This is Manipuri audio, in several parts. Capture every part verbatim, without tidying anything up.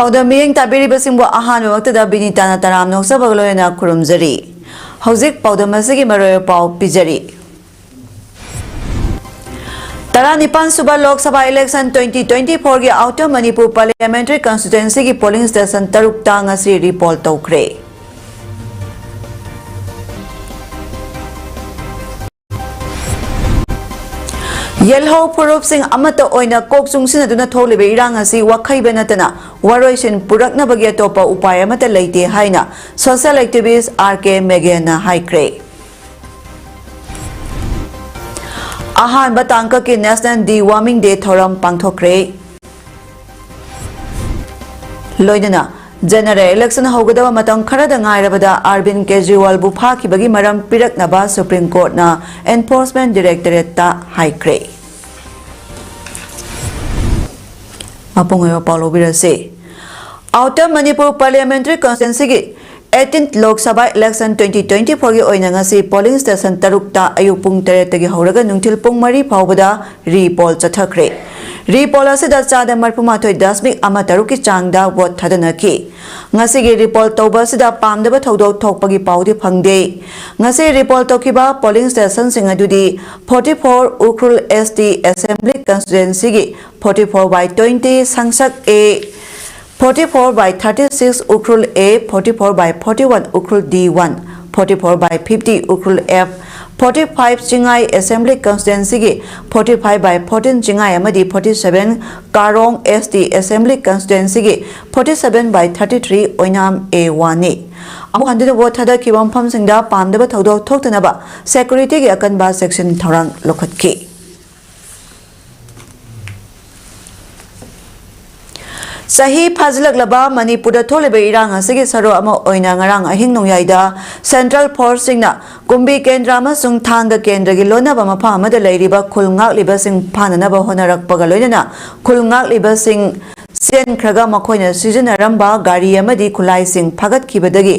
ꯄꯥꯎꯗꯝ ꯃꯤꯠꯌꯦꯡ ꯇꯥꯕꯤꯔꯤꯕꯁꯤꯡꯕꯨ ꯑꯍꯥꯟꯕꯃꯛꯇꯗ ꯕꯤꯅꯤꯇꯥꯅ ꯇꯔꯥꯝ ꯅꯣꯛꯆꯕꯒ ꯂꯣꯏꯅꯅ ꯈꯨꯔꯨꯝꯖꯔꯤ꯫ ꯍꯧꯖꯤꯛ ꯄꯥꯎꯗꯝ ꯑꯁꯤꯒꯤ ꯃꯔꯨꯑꯣꯏꯕ ꯄꯥꯎ ꯄꯤꯖꯔꯤ꯫ ꯇꯔꯥꯅꯤꯄꯥꯟ ꯁꯨꯕ ꯂꯣꯛ ꯁꯚꯥ election twenty twenty four ꯒꯤ Outer Manipur Parliamentary Constituency ꯒꯤ polling station ꯇꯔꯨꯛꯇ ꯉꯁꯤ repoll ꯇꯧꯈ꯭ꯔꯦ꯫ ꯌꯦꯜꯍꯧ ꯐꯨꯔꯨꯞꯁꯤꯡ ꯑꯃꯠꯇ ꯑꯣꯏꯅ ꯀꯣꯛ ꯆꯨꯡꯁꯤꯟꯅꯗꯨꯅ ꯊꯣꯛꯂꯤꯕ ꯏꯔꯥꯡ ꯑꯁꯤ ꯋꯥꯈꯩꯕ ꯅꯠꯇꯅ ꯋꯥꯔꯣꯏꯁꯤꯟ ꯄꯨꯔꯛꯅꯕꯒꯤ ꯑꯇꯣꯞꯄ ꯎꯄꯥꯏ ꯑꯃꯠꯇ ꯂꯩꯇꯦ ꯍꯥꯏꯅ social activist R K ꯃꯦꯒꯦꯟꯅ ꯍꯥꯏꯈ꯭ꯔꯦ꯫ ꯑꯍꯥꯟꯕ ꯇꯥꯡꯀꯛꯀꯤ National Deworming Day ꯊꯧꯔꯝ ꯄꯥꯡꯊꯣꯛꯈ꯭ꯔꯦ꯫ ꯂꯣꯏꯅꯅ general election ꯍꯧꯒꯗꯕ ꯃꯇꯝ ꯈꯔꯗ ꯉꯥꯏꯔꯕꯗ ꯑꯔꯕꯤꯟ ꯀꯦꯖ꯭ꯔꯤꯋꯥꯜꯕꯨ ꯐꯥꯈꯤꯕꯒꯤ ꯃꯔꯝ ꯄꯤꯔꯛꯅꯕ Supreme Courtꯅ Enforcement Directorateꯇ ꯍꯥꯏꯈ꯭ꯔꯦ꯫ ꯃꯄꯨꯡ ꯑꯣꯏꯕ ꯄꯥꯎ ꯂꯧꯕꯤꯔꯁꯤ꯫ Outer Manipur Parliamentary Constituencyꯒꯤ eighteenth Lok Sabha election twenty twenty fourꯒꯤ ꯑꯣꯏꯅ ꯉꯁꯤ polling station ꯇꯔꯨꯛꯇ ꯑꯌꯨꯛ ꯄꯨꯡ ꯇꯔꯦꯠꯇꯒꯤ ꯍꯧꯔꯒ ꯅꯨꯡꯊꯤꯜ ꯄꯨꯡ ꯃꯔꯤ ꯐꯥꯎꯕꯗ repoll ꯆꯠꯊꯈ꯭ꯔꯦ꯫ Repoll ꯑꯁꯤꯗ ꯆꯥꯗ ꯃꯔꯤꯐꯨ ꯃꯥꯊꯣꯏ ꯗꯁꯃꯤꯛ ꯑꯃ ꯇꯔꯨꯛꯀꯤ ꯆꯥꯡꯗ vote ꯊꯥꯗꯅꯈꯤ꯫ ꯉꯁꯤꯒꯤ repoll ꯇꯧꯕ ꯑꯁꯤꯗ ꯄꯥꯝꯗꯕ ꯊꯧꯗꯣꯛ ꯊꯣꯛꯄꯒꯤ ꯄꯥꯎꯗꯤ ꯐꯪꯗꯦ꯫ ꯉꯁꯤ repoll ꯇꯧꯈꯤꯕ polling stationꯁꯤꯡ ꯑꯗꯨꯗꯤ forty four Ukhrul S T Assembly Constituencyꯒꯤ forty four by twenty ꯁꯪꯁꯛ A, forty four by thirty six Ukhrul A, forty four by forty one Ukhrul D one, forty four by fifty Ukhrul F, forty five Chingai Assembly Constituencyꯒꯤ forty five by fourteen Chingai ꯑꯃꯗꯤ forty seven Karong S T Assembly Constituencyꯒꯤ forty seven by thirty three Oinam A one ꯅꯤ꯫ ꯑꯃꯨꯛ ꯍꯟꯗꯨꯅ vote ꯊꯥꯗꯈꯤꯕ ꯃꯐꯝꯁꯤꯡꯗ ꯄꯥꯝꯗꯕ ꯊꯧꯗꯣꯛ ꯊꯣꯛꯇꯅꯕ securityꯒꯤ ꯑꯀꯟꯕ ꯆꯦꯛꯁꯤꯟ ꯊꯧꯔꯥꯡ ꯂꯧꯈꯠꯈꯤ꯫ ꯆꯍꯤ ꯐꯥꯖꯤꯜꯂꯛꯂꯕ ꯃꯅꯤꯄꯨꯔꯗ ꯊꯣꯛꯂꯤꯕ ꯏꯔꯥꯡ ꯑꯁꯤꯒꯤ ꯁꯔꯨꯛ ꯑꯃ ꯑꯣꯏꯅ ꯉꯔꯥꯡ ꯑꯍꯤꯡ ꯅꯣꯡꯌꯥꯏꯗ central forceꯁꯤꯡꯅ ꯀꯨꯝꯕꯤ ꯀꯦꯟꯗ꯭ꯔ ꯑꯃꯁꯨꯡ ꯊꯥꯡꯒ ꯀꯦꯟꯗ꯭ꯔꯒꯤ ꯂꯣꯟꯅꯕ ꯃꯐꯝ ꯑꯃꯗ ꯂꯩꯔꯤꯕ ꯈꯨꯜ ꯉꯥꯛꯂꯤꯕꯁꯤꯡ ꯐꯥꯅꯅꯕ ꯍꯣꯠꯅꯔꯛꯄꯒ ꯂꯣꯏꯅꯅ ꯈꯨꯜ ꯉꯥꯛꯂꯤꯕꯁꯤꯡ ꯆꯦꯟꯈ꯭ꯔꯒ ꯃꯈꯣꯏꯅ ꯁꯤꯖꯤꯟꯅꯔꯝꯕ ꯒꯥꯔꯤ ꯑꯃꯗꯤ ꯈꯨꯠꯂꯥꯏꯁꯤꯡ ꯐꯥꯒꯠꯈꯤꯕꯗꯒꯤ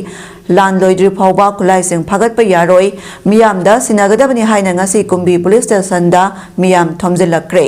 ꯂꯥꯟ ꯂꯣꯏꯗ꯭ꯔꯤ ꯐꯥꯎꯕ ꯈꯨꯠꯂꯥꯏꯁꯤꯡ ꯐꯥꯒꯠꯄ ꯌꯥꯔꯣꯏ, ꯃꯤꯌꯥꯝꯗ ꯁꯤꯟꯅꯒꯗꯕꯅꯤ ꯍꯥꯏꯅ ꯉꯁꯤ ꯀꯨꯝꯕꯤ police stationꯗ ꯃꯤꯌꯥꯝ ꯊꯣꯝꯖꯤꯜꯂꯛꯈ꯭ꯔꯦ꯫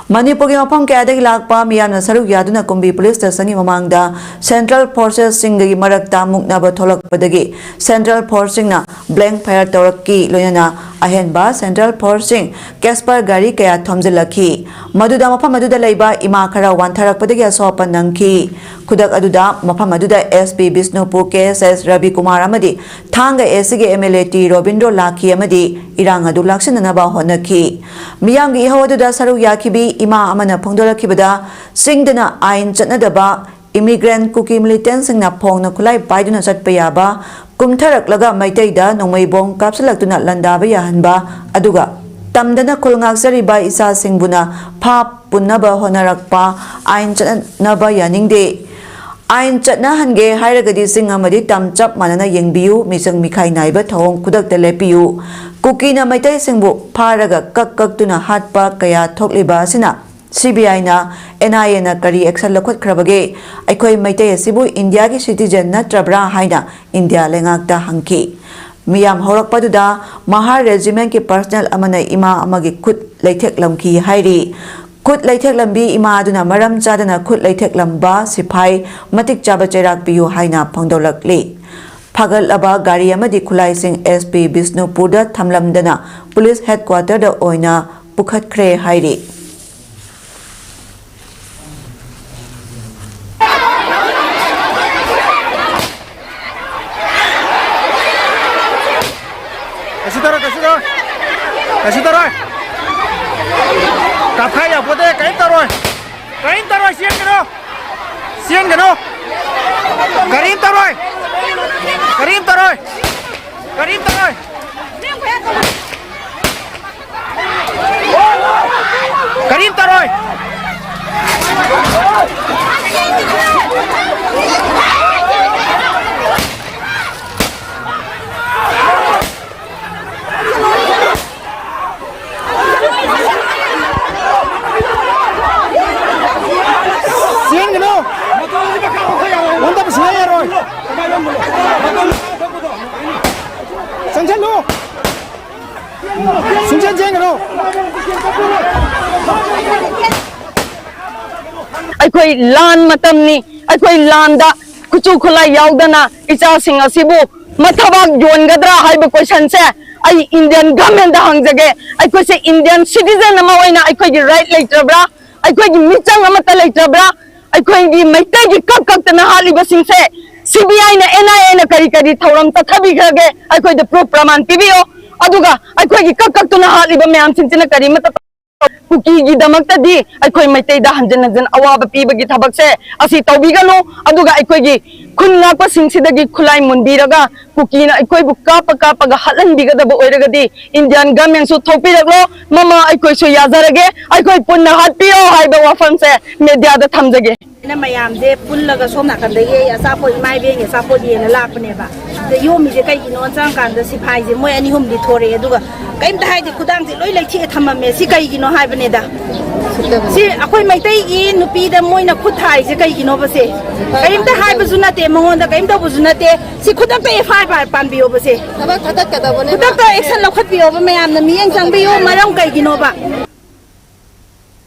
ꯃꯅꯤꯄꯨꯔꯒꯤ ꯃꯐꯝ ꯀꯌꯥꯗꯒꯤ ꯂꯥꯛꯄ ꯃꯤꯌꯥꯝꯅ ꯁꯔꯨꯛ ꯌꯥꯗꯨꯅ ꯀꯨꯝꯕꯤ ꯄꯨꯂꯤꯁ ꯁ꯭ꯇꯦꯁꯟꯒꯤ ꯃꯃꯥꯡꯗ ꯁꯦꯟꯇ꯭ꯔꯦꯜ ꯐꯣꯔꯁꯦꯁꯁꯤꯡꯒꯤ ꯃꯔꯛꯇ ꯃꯨꯛꯅꯕ ꯊꯣꯛꯂꯛꯄꯗꯒꯤ ꯁꯦꯟꯇ꯭ꯔꯦꯜ ꯐꯣꯔꯁꯁꯤꯡꯅ ꯕ꯭ꯂꯦꯡ ꯐꯥꯌꯔ ꯇꯧꯔꯛꯈꯤ꯫ ꯂꯣꯏꯅꯅ ꯑꯍꯦꯟꯕ ꯁꯦꯟꯇ꯭ꯔꯦꯜ ꯐꯣꯔꯁꯁꯤꯡ ꯀꯦꯁꯄꯔ ꯒꯥꯔꯤ ꯀꯌꯥ ꯊꯣꯝꯖꯤꯜꯂꯛꯈꯤ꯫ ꯃꯗꯨꯗ ꯃꯐꯝ ꯑꯗꯨꯗ ꯂꯩꯕ ꯏꯃꯥ ꯈꯔ ꯋꯥꯟꯊꯔꯛꯄꯗꯒꯤ ꯑꯁꯣꯛ ꯑꯄꯟ ꯅꯪꯈꯤ꯫ ꯈꯨꯗꯛ ꯑꯗꯨꯗ ꯃꯐꯝ ꯑꯗꯨꯗ ꯑꯦꯁ ꯄꯤ ꯕꯤꯁꯅꯨꯄꯨꯔ ꯀꯦ ꯑꯦꯁ ꯑꯦꯁ ꯔꯕꯤꯀꯨꯃꯥꯔ ꯑꯃꯗꯤ ꯊꯥꯡꯒ ꯑꯦꯁ ꯁꯤꯒꯤ M L A T Robindro ꯂꯥꯛꯈꯤ ꯑꯃꯗꯤ ꯏꯔꯥꯡ ꯑꯗꯨ ꯂꯥꯛꯁꯤꯟꯅꯅꯕ ꯍꯣꯠꯅꯈꯤ꯫ ꯃꯤꯌꯥꯝꯒꯤ ꯏꯍꯧ ꯑꯗꯨꯗ ꯁꯔꯨꯛ ꯌꯥꯈꯤꯕꯤ ꯏꯃꯥ ꯑꯃꯅ ꯐꯣꯡꯗꯣꯔꯛꯈꯤꯕꯗ, ꯆꯤꯡꯗꯅ ꯑꯥꯏꯟ ꯆꯠꯅꯗꯕ ꯏꯃꯤꯒ꯭ꯔꯦꯟ ꯀꯨꯀꯤ ꯃꯤꯂꯤꯇꯦꯟꯁꯤꯡꯅ ꯐꯣꯡꯅ ꯈꯨꯠꯂꯥꯏ ꯄꯥꯏꯗꯨꯅ ꯆꯠꯄ ꯌꯥꯕ ꯀꯨꯝꯊꯔꯛꯂꯒ ꯃꯩꯇꯩꯗ ꯅꯣꯡꯃꯩ ꯕꯣꯝ ꯀꯥꯞꯁꯤꯜꯂꯛꯇꯨꯅ ꯂꯥꯟꯗꯥꯕ ꯌꯥꯍꯟꯕ, ꯑꯗꯨꯒ ꯇꯝꯗꯅ ꯈꯨꯜ ꯉꯥꯛꯆꯔꯤꯕ ꯏꯆꯥꯁꯤꯡꯕꯨꯅ ꯐꯥ ꯄꯨꯟꯅꯕ ꯍꯣꯠꯅꯔꯛꯄ ꯑꯥꯏꯟ ꯆꯠꯅꯕ ꯌꯥꯅꯤꯡꯗꯦ꯫ ꯑꯥꯏꯟ ꯆꯠꯅꯍꯟꯒꯦ ꯍꯥꯏꯔꯒꯗꯤ ꯆꯤꯡ ꯑꯃꯗꯤ ꯇꯝ ꯆꯞ ꯃꯥꯟꯅꯅ ꯌꯦꯡꯕꯤꯌꯨ, ꯃꯤꯆꯪ ꯃꯤꯈꯥꯏ ꯅꯥꯏꯕ ꯊꯧꯑꯣꯡ ꯈꯨꯗꯛꯇ ꯂꯦꯞꯄꯤꯌꯨ꯫ ꯀꯨꯀꯤꯅ ꯃꯩꯇꯩꯁꯤꯡꯕꯨ ꯐꯥꯔꯒ ꯀꯛ ꯀꯛꯇꯨꯅ ꯍꯥꯠꯄ ꯀꯌꯥ ꯊꯣꯛꯂꯤꯕ ꯑꯁꯤꯅ ꯁꯤ ꯕꯤ ꯑꯥꯏꯅ, ꯑꯦꯟ ꯑꯥꯏ ꯑꯦꯅ ꯀꯔꯤ ꯑꯦꯛꯁꯟ ꯂꯧꯈꯠꯈ꯭ꯔꯕꯒꯦ? ꯑꯩꯈꯣꯏ ꯃꯩꯇꯩ ꯑꯁꯤꯕꯨ ꯏꯟꯗꯤꯌꯥꯒꯤ ꯁꯤꯇꯤꯖꯦꯟ ꯅꯠꯇ꯭ꯔꯕ꯭ꯔꯥ ꯍꯥꯏꯅ ꯏꯟꯗꯤꯌꯥ ꯂꯩꯉꯥꯛꯇ ꯍꯪꯈꯤ꯫ ꯃꯤꯌꯥꯝ ꯍꯧꯔꯛꯄꯗꯨꯗ ꯃꯍꯥꯔ ꯔꯦꯖꯤꯃꯦꯟꯠꯀꯤ ꯄꯔꯁꯅꯦꯜ ꯑꯃꯅ ꯏꯃꯥ ꯑꯃꯒꯤ ꯈꯨꯠ ꯂꯩꯊꯦꯛꯂꯝꯈꯤ ꯍꯥꯏꯔꯤ꯫ ꯈꯨꯠ ꯂꯩꯊꯦꯛꯂꯝꯕꯤ ꯏꯃꯥ ꯑꯗꯨꯅ ꯃꯔꯝ ꯆꯥꯗꯅ ꯈꯨꯠ ꯂꯩꯊꯦꯛꯂꯝꯕ ꯁꯤꯐꯥꯏ ꯃꯇꯤꯛ ꯆꯥꯕ ꯆꯩꯔꯥꯛ ꯄꯤꯌꯨ ꯍꯥꯏꯅ ꯐꯣꯡꯗꯣꯛꯂꯛꯂꯤ꯫ ꯐꯥꯒꯠꯂꯕ ꯒꯥꯔꯤ ꯑꯃꯗꯤ ꯈꯨꯠꯂꯥꯏꯁꯤꯡ ꯑꯦꯁ ꯄꯤ ꯕꯤꯁꯅꯨꯄꯨꯔꯗ ꯊꯝꯂꯝꯗꯅ ꯄꯨꯂꯤꯁ ꯍꯦꯗꯀ꯭ꯋꯥꯇꯔꯗ ꯑꯣꯏꯅ ꯄꯨꯈꯠꯈ꯭ꯔꯦ ꯍꯥꯏꯔꯤ꯫ ꯀꯩꯁꯨ ꯇꯧꯔꯣꯏ, ꯀꯩꯁꯨ ꯇꯧꯔꯣꯏ꯫ ꯀꯩꯁꯨ ꯇꯧꯔꯣꯏ꯫ ꯀꯥꯞꯈꯥꯏ ꯌꯥꯄꯣꯠꯇꯦ, ꯀꯔꯤꯝ ꯇꯧꯔꯣꯏ꯫ ꯀꯔꯤꯝ ꯇꯧꯔꯣꯏ, ꯆꯦꯟꯒꯅꯨ꯫ ꯆꯦꯟꯒꯅꯨ꯫ ꯀꯔꯤꯝ ꯇꯧꯔꯣꯏ꯫ ꯀꯔꯤꯝ ꯇꯧꯔꯣꯏ꯫ ꯀꯔꯤꯝ ꯇꯧꯔꯣꯏ꯫ ꯀꯔꯤꯝ ꯇꯧꯔꯣꯏ꯫ ꯆꯦꯟꯒꯅꯨ꯫ ꯑꯣꯟꯊꯕ ꯁꯨꯡꯌꯥ ꯌꯥꯔꯣꯏ꯫ ꯆꯪꯁꯜꯂꯨ꯫ ꯁꯨꯡꯆꯦꯟ ꯆꯦꯟꯒꯅꯨ꯫ ꯑꯩꯈꯣꯏ ꯂꯥꯟ ꯃꯇꯝꯅꯤ꯫ ꯑꯩꯈꯣꯏ ꯂꯥꯟꯗ ꯈꯨꯠꯁꯨ ꯈꯨꯠꯂꯥꯏ ꯌꯥꯎꯗꯅ ꯏꯆꯥꯁꯤꯡ ꯑꯁꯤꯕꯨ ꯃꯊꯕꯥꯛ ꯌꯣꯟꯒꯗ꯭ꯔꯥ ꯍꯥꯏꯕ ꯀꯣꯏꯁꯟꯁꯦ ꯑꯩ ꯏꯟꯗꯤꯌꯟ ꯒꯚꯔꯟꯃꯦꯟꯗ ꯍꯪꯖꯒꯦ꯫ ꯑꯩꯈꯣꯏꯁꯦ ꯏꯟꯗꯤꯌꯟ ꯁꯤꯇꯤꯖꯟ ꯑꯃ ꯑꯣꯏꯅ ꯑꯩꯈꯣꯏꯒꯤ ꯔꯥꯏꯠ ꯂꯩꯇ꯭ꯔꯕ꯭ꯔꯥ? ꯑꯩꯈꯣꯏꯒꯤ ꯃꯤꯆꯪ ꯑꯃꯠꯇ ꯂꯩꯇ꯭ꯔꯕ꯭ꯔꯥ? ꯑꯩꯈꯣꯏꯒꯤ ꯃꯩꯇꯩꯒꯤ ꯀꯛ ꯀꯛꯇꯅ ꯍꯥꯠꯂꯤꯕꯁꯤꯡꯁꯦ ꯁꯤ ꯕꯤ ꯑꯥꯏꯅ, ꯑꯦꯟ ꯑꯥꯏ ꯑꯦꯅ ꯀꯔꯤ ꯀꯔꯤ ꯊꯧꯔꯝ ꯆꯠꯊꯕꯤꯈ꯭ꯔꯒꯦ? ꯑꯩꯈꯣꯏꯗ ꯄ꯭ꯔꯨꯐ ꯄ꯭ꯔꯃꯥꯟ ꯄꯤꯕꯤꯌꯣ꯫ ꯑꯗꯨꯒ ꯑꯩꯈꯣꯏꯒꯤ ꯀꯛ ꯀꯛꯇꯨꯅ ꯍꯥꯠꯂꯤꯕ ꯃꯌꯥꯝꯁꯤꯡꯁꯤꯅ ꯀꯔꯤꯃꯠꯇ ꯀꯨꯀꯤꯒꯤꯗꯃꯛꯇꯗꯤ ꯑꯩꯈꯣꯏ ꯃꯩꯇꯩꯗ ꯍꯟꯖꯤꯟ ꯍꯟꯖꯤꯟ ꯑꯋꯥꯕ ꯄꯤꯕꯒꯤ ꯊꯕꯛꯁꯦ ꯑꯁꯤ ꯇꯧꯕꯤꯒꯅꯨ꯫ ꯑꯗꯨꯒ ꯑꯩꯈꯣꯏꯒꯤ ꯈꯨꯟ ꯉꯥꯛꯄꯁꯤꯡꯁꯤꯗꯒꯤ ꯈꯨꯠꯂꯥꯏ ꯃꯨꯟꯕꯤꯔꯒ ꯀꯨꯀꯤꯅ ꯑꯩꯈꯣꯏꯕꯨ ꯀꯥꯞꯄ ꯀꯥꯞꯄꯒ ꯍꯥꯠꯍꯟꯕꯤꯒꯗꯕ ꯑꯣꯏꯔꯒꯗꯤ ꯏꯟꯗꯤꯌꯟ ꯒꯚꯔꯟꯃꯦꯟꯁꯨ ꯊꯣꯛꯄꯤꯔꯛꯂꯣ꯫ ꯃꯃꯥ, ꯑꯩꯈꯣꯏꯁꯨ ꯌꯥꯖꯔꯒꯦ, ꯑꯩꯈꯣꯏ ꯄꯨꯟꯅ ꯍꯥꯠꯄꯤꯔꯣ ꯍꯥꯏꯕ ꯋꯥꯐꯝꯁꯦ ꯃꯦꯗꯤꯌꯥꯗ ꯊꯝꯖꯒꯦ꯫ ꯑꯩꯅ ꯃꯌꯥꯝꯁꯦ ꯄꯨꯜꯂꯒ ꯁꯣꯝ ꯅꯥꯀꯟꯗꯒꯤ ꯑꯩ ꯑꯆꯥꯄꯣꯠ, ꯏꯃꯥ ꯏꯕꯦꯟꯒꯤ ꯑꯆꯥꯄꯣꯠ ꯌꯦꯟꯅ ꯂꯥꯛꯄꯅꯦꯕ꯫ ꯁꯤꯗ ꯌꯣꯝꯃꯤꯁꯦ ꯀꯩꯒꯤꯅꯣ ꯆꯪꯉꯀꯥꯟꯗ ꯁꯤꯐꯥꯏꯁꯦ ꯃꯣꯏ ꯑꯅꯤ ꯑꯍꯨꯝꯗꯤ ꯊꯣꯔꯛꯑꯦ, ꯑꯗꯨꯒ ꯀꯩꯝꯇ ꯍꯥꯏꯗꯦ, ꯈꯨꯗꯥꯡꯁꯦ ꯂꯣꯏ ꯂꯩꯊꯦꯛꯑ ꯊꯝꯃꯝꯃꯦ꯫ ꯁꯤ ꯀꯩꯒꯤꯅꯣ ꯍꯥꯏꯕꯅꯦꯗ꯫ ꯁꯤ ꯑꯩꯈꯣꯏ ꯃꯩꯇꯩꯒꯤ ꯅꯨꯄꯤꯗ ꯃꯣꯏꯅ ꯈꯨꯠ ꯊꯥꯏꯁꯦ ꯀꯩꯒꯤꯅꯣꯕ ꯁꯦ? ꯀꯔꯤꯝꯇ ꯍꯥꯏꯕꯁꯨ ꯅꯠꯇꯦ, ꯃꯉꯣꯟꯗ ꯀꯔꯤꯝ ꯇꯧꯕꯁꯨ ꯅꯠꯇꯦ꯫ ꯁꯤ ꯈꯨꯗꯛꯇ ꯑꯦꯐ ꯑꯥꯏ ꯑꯥꯔ ꯄꯥꯟꯕꯤꯌꯣꯕ ꯁꯦ꯫ ꯊꯕꯛ ꯊꯥꯗꯠꯀꯗꯕꯅꯦꯕ꯫ ꯈꯨꯗꯛꯇ ꯑꯦꯛꯁꯟ ꯂꯧꯈꯠꯄꯤꯌꯣꯕ, ꯃꯌꯥꯝꯅ ꯃꯤꯠꯌꯦꯡ ꯆꯪꯕꯤꯌꯣ꯫ ꯃꯔꯝ ꯀꯩꯒꯤꯅꯣꯕ?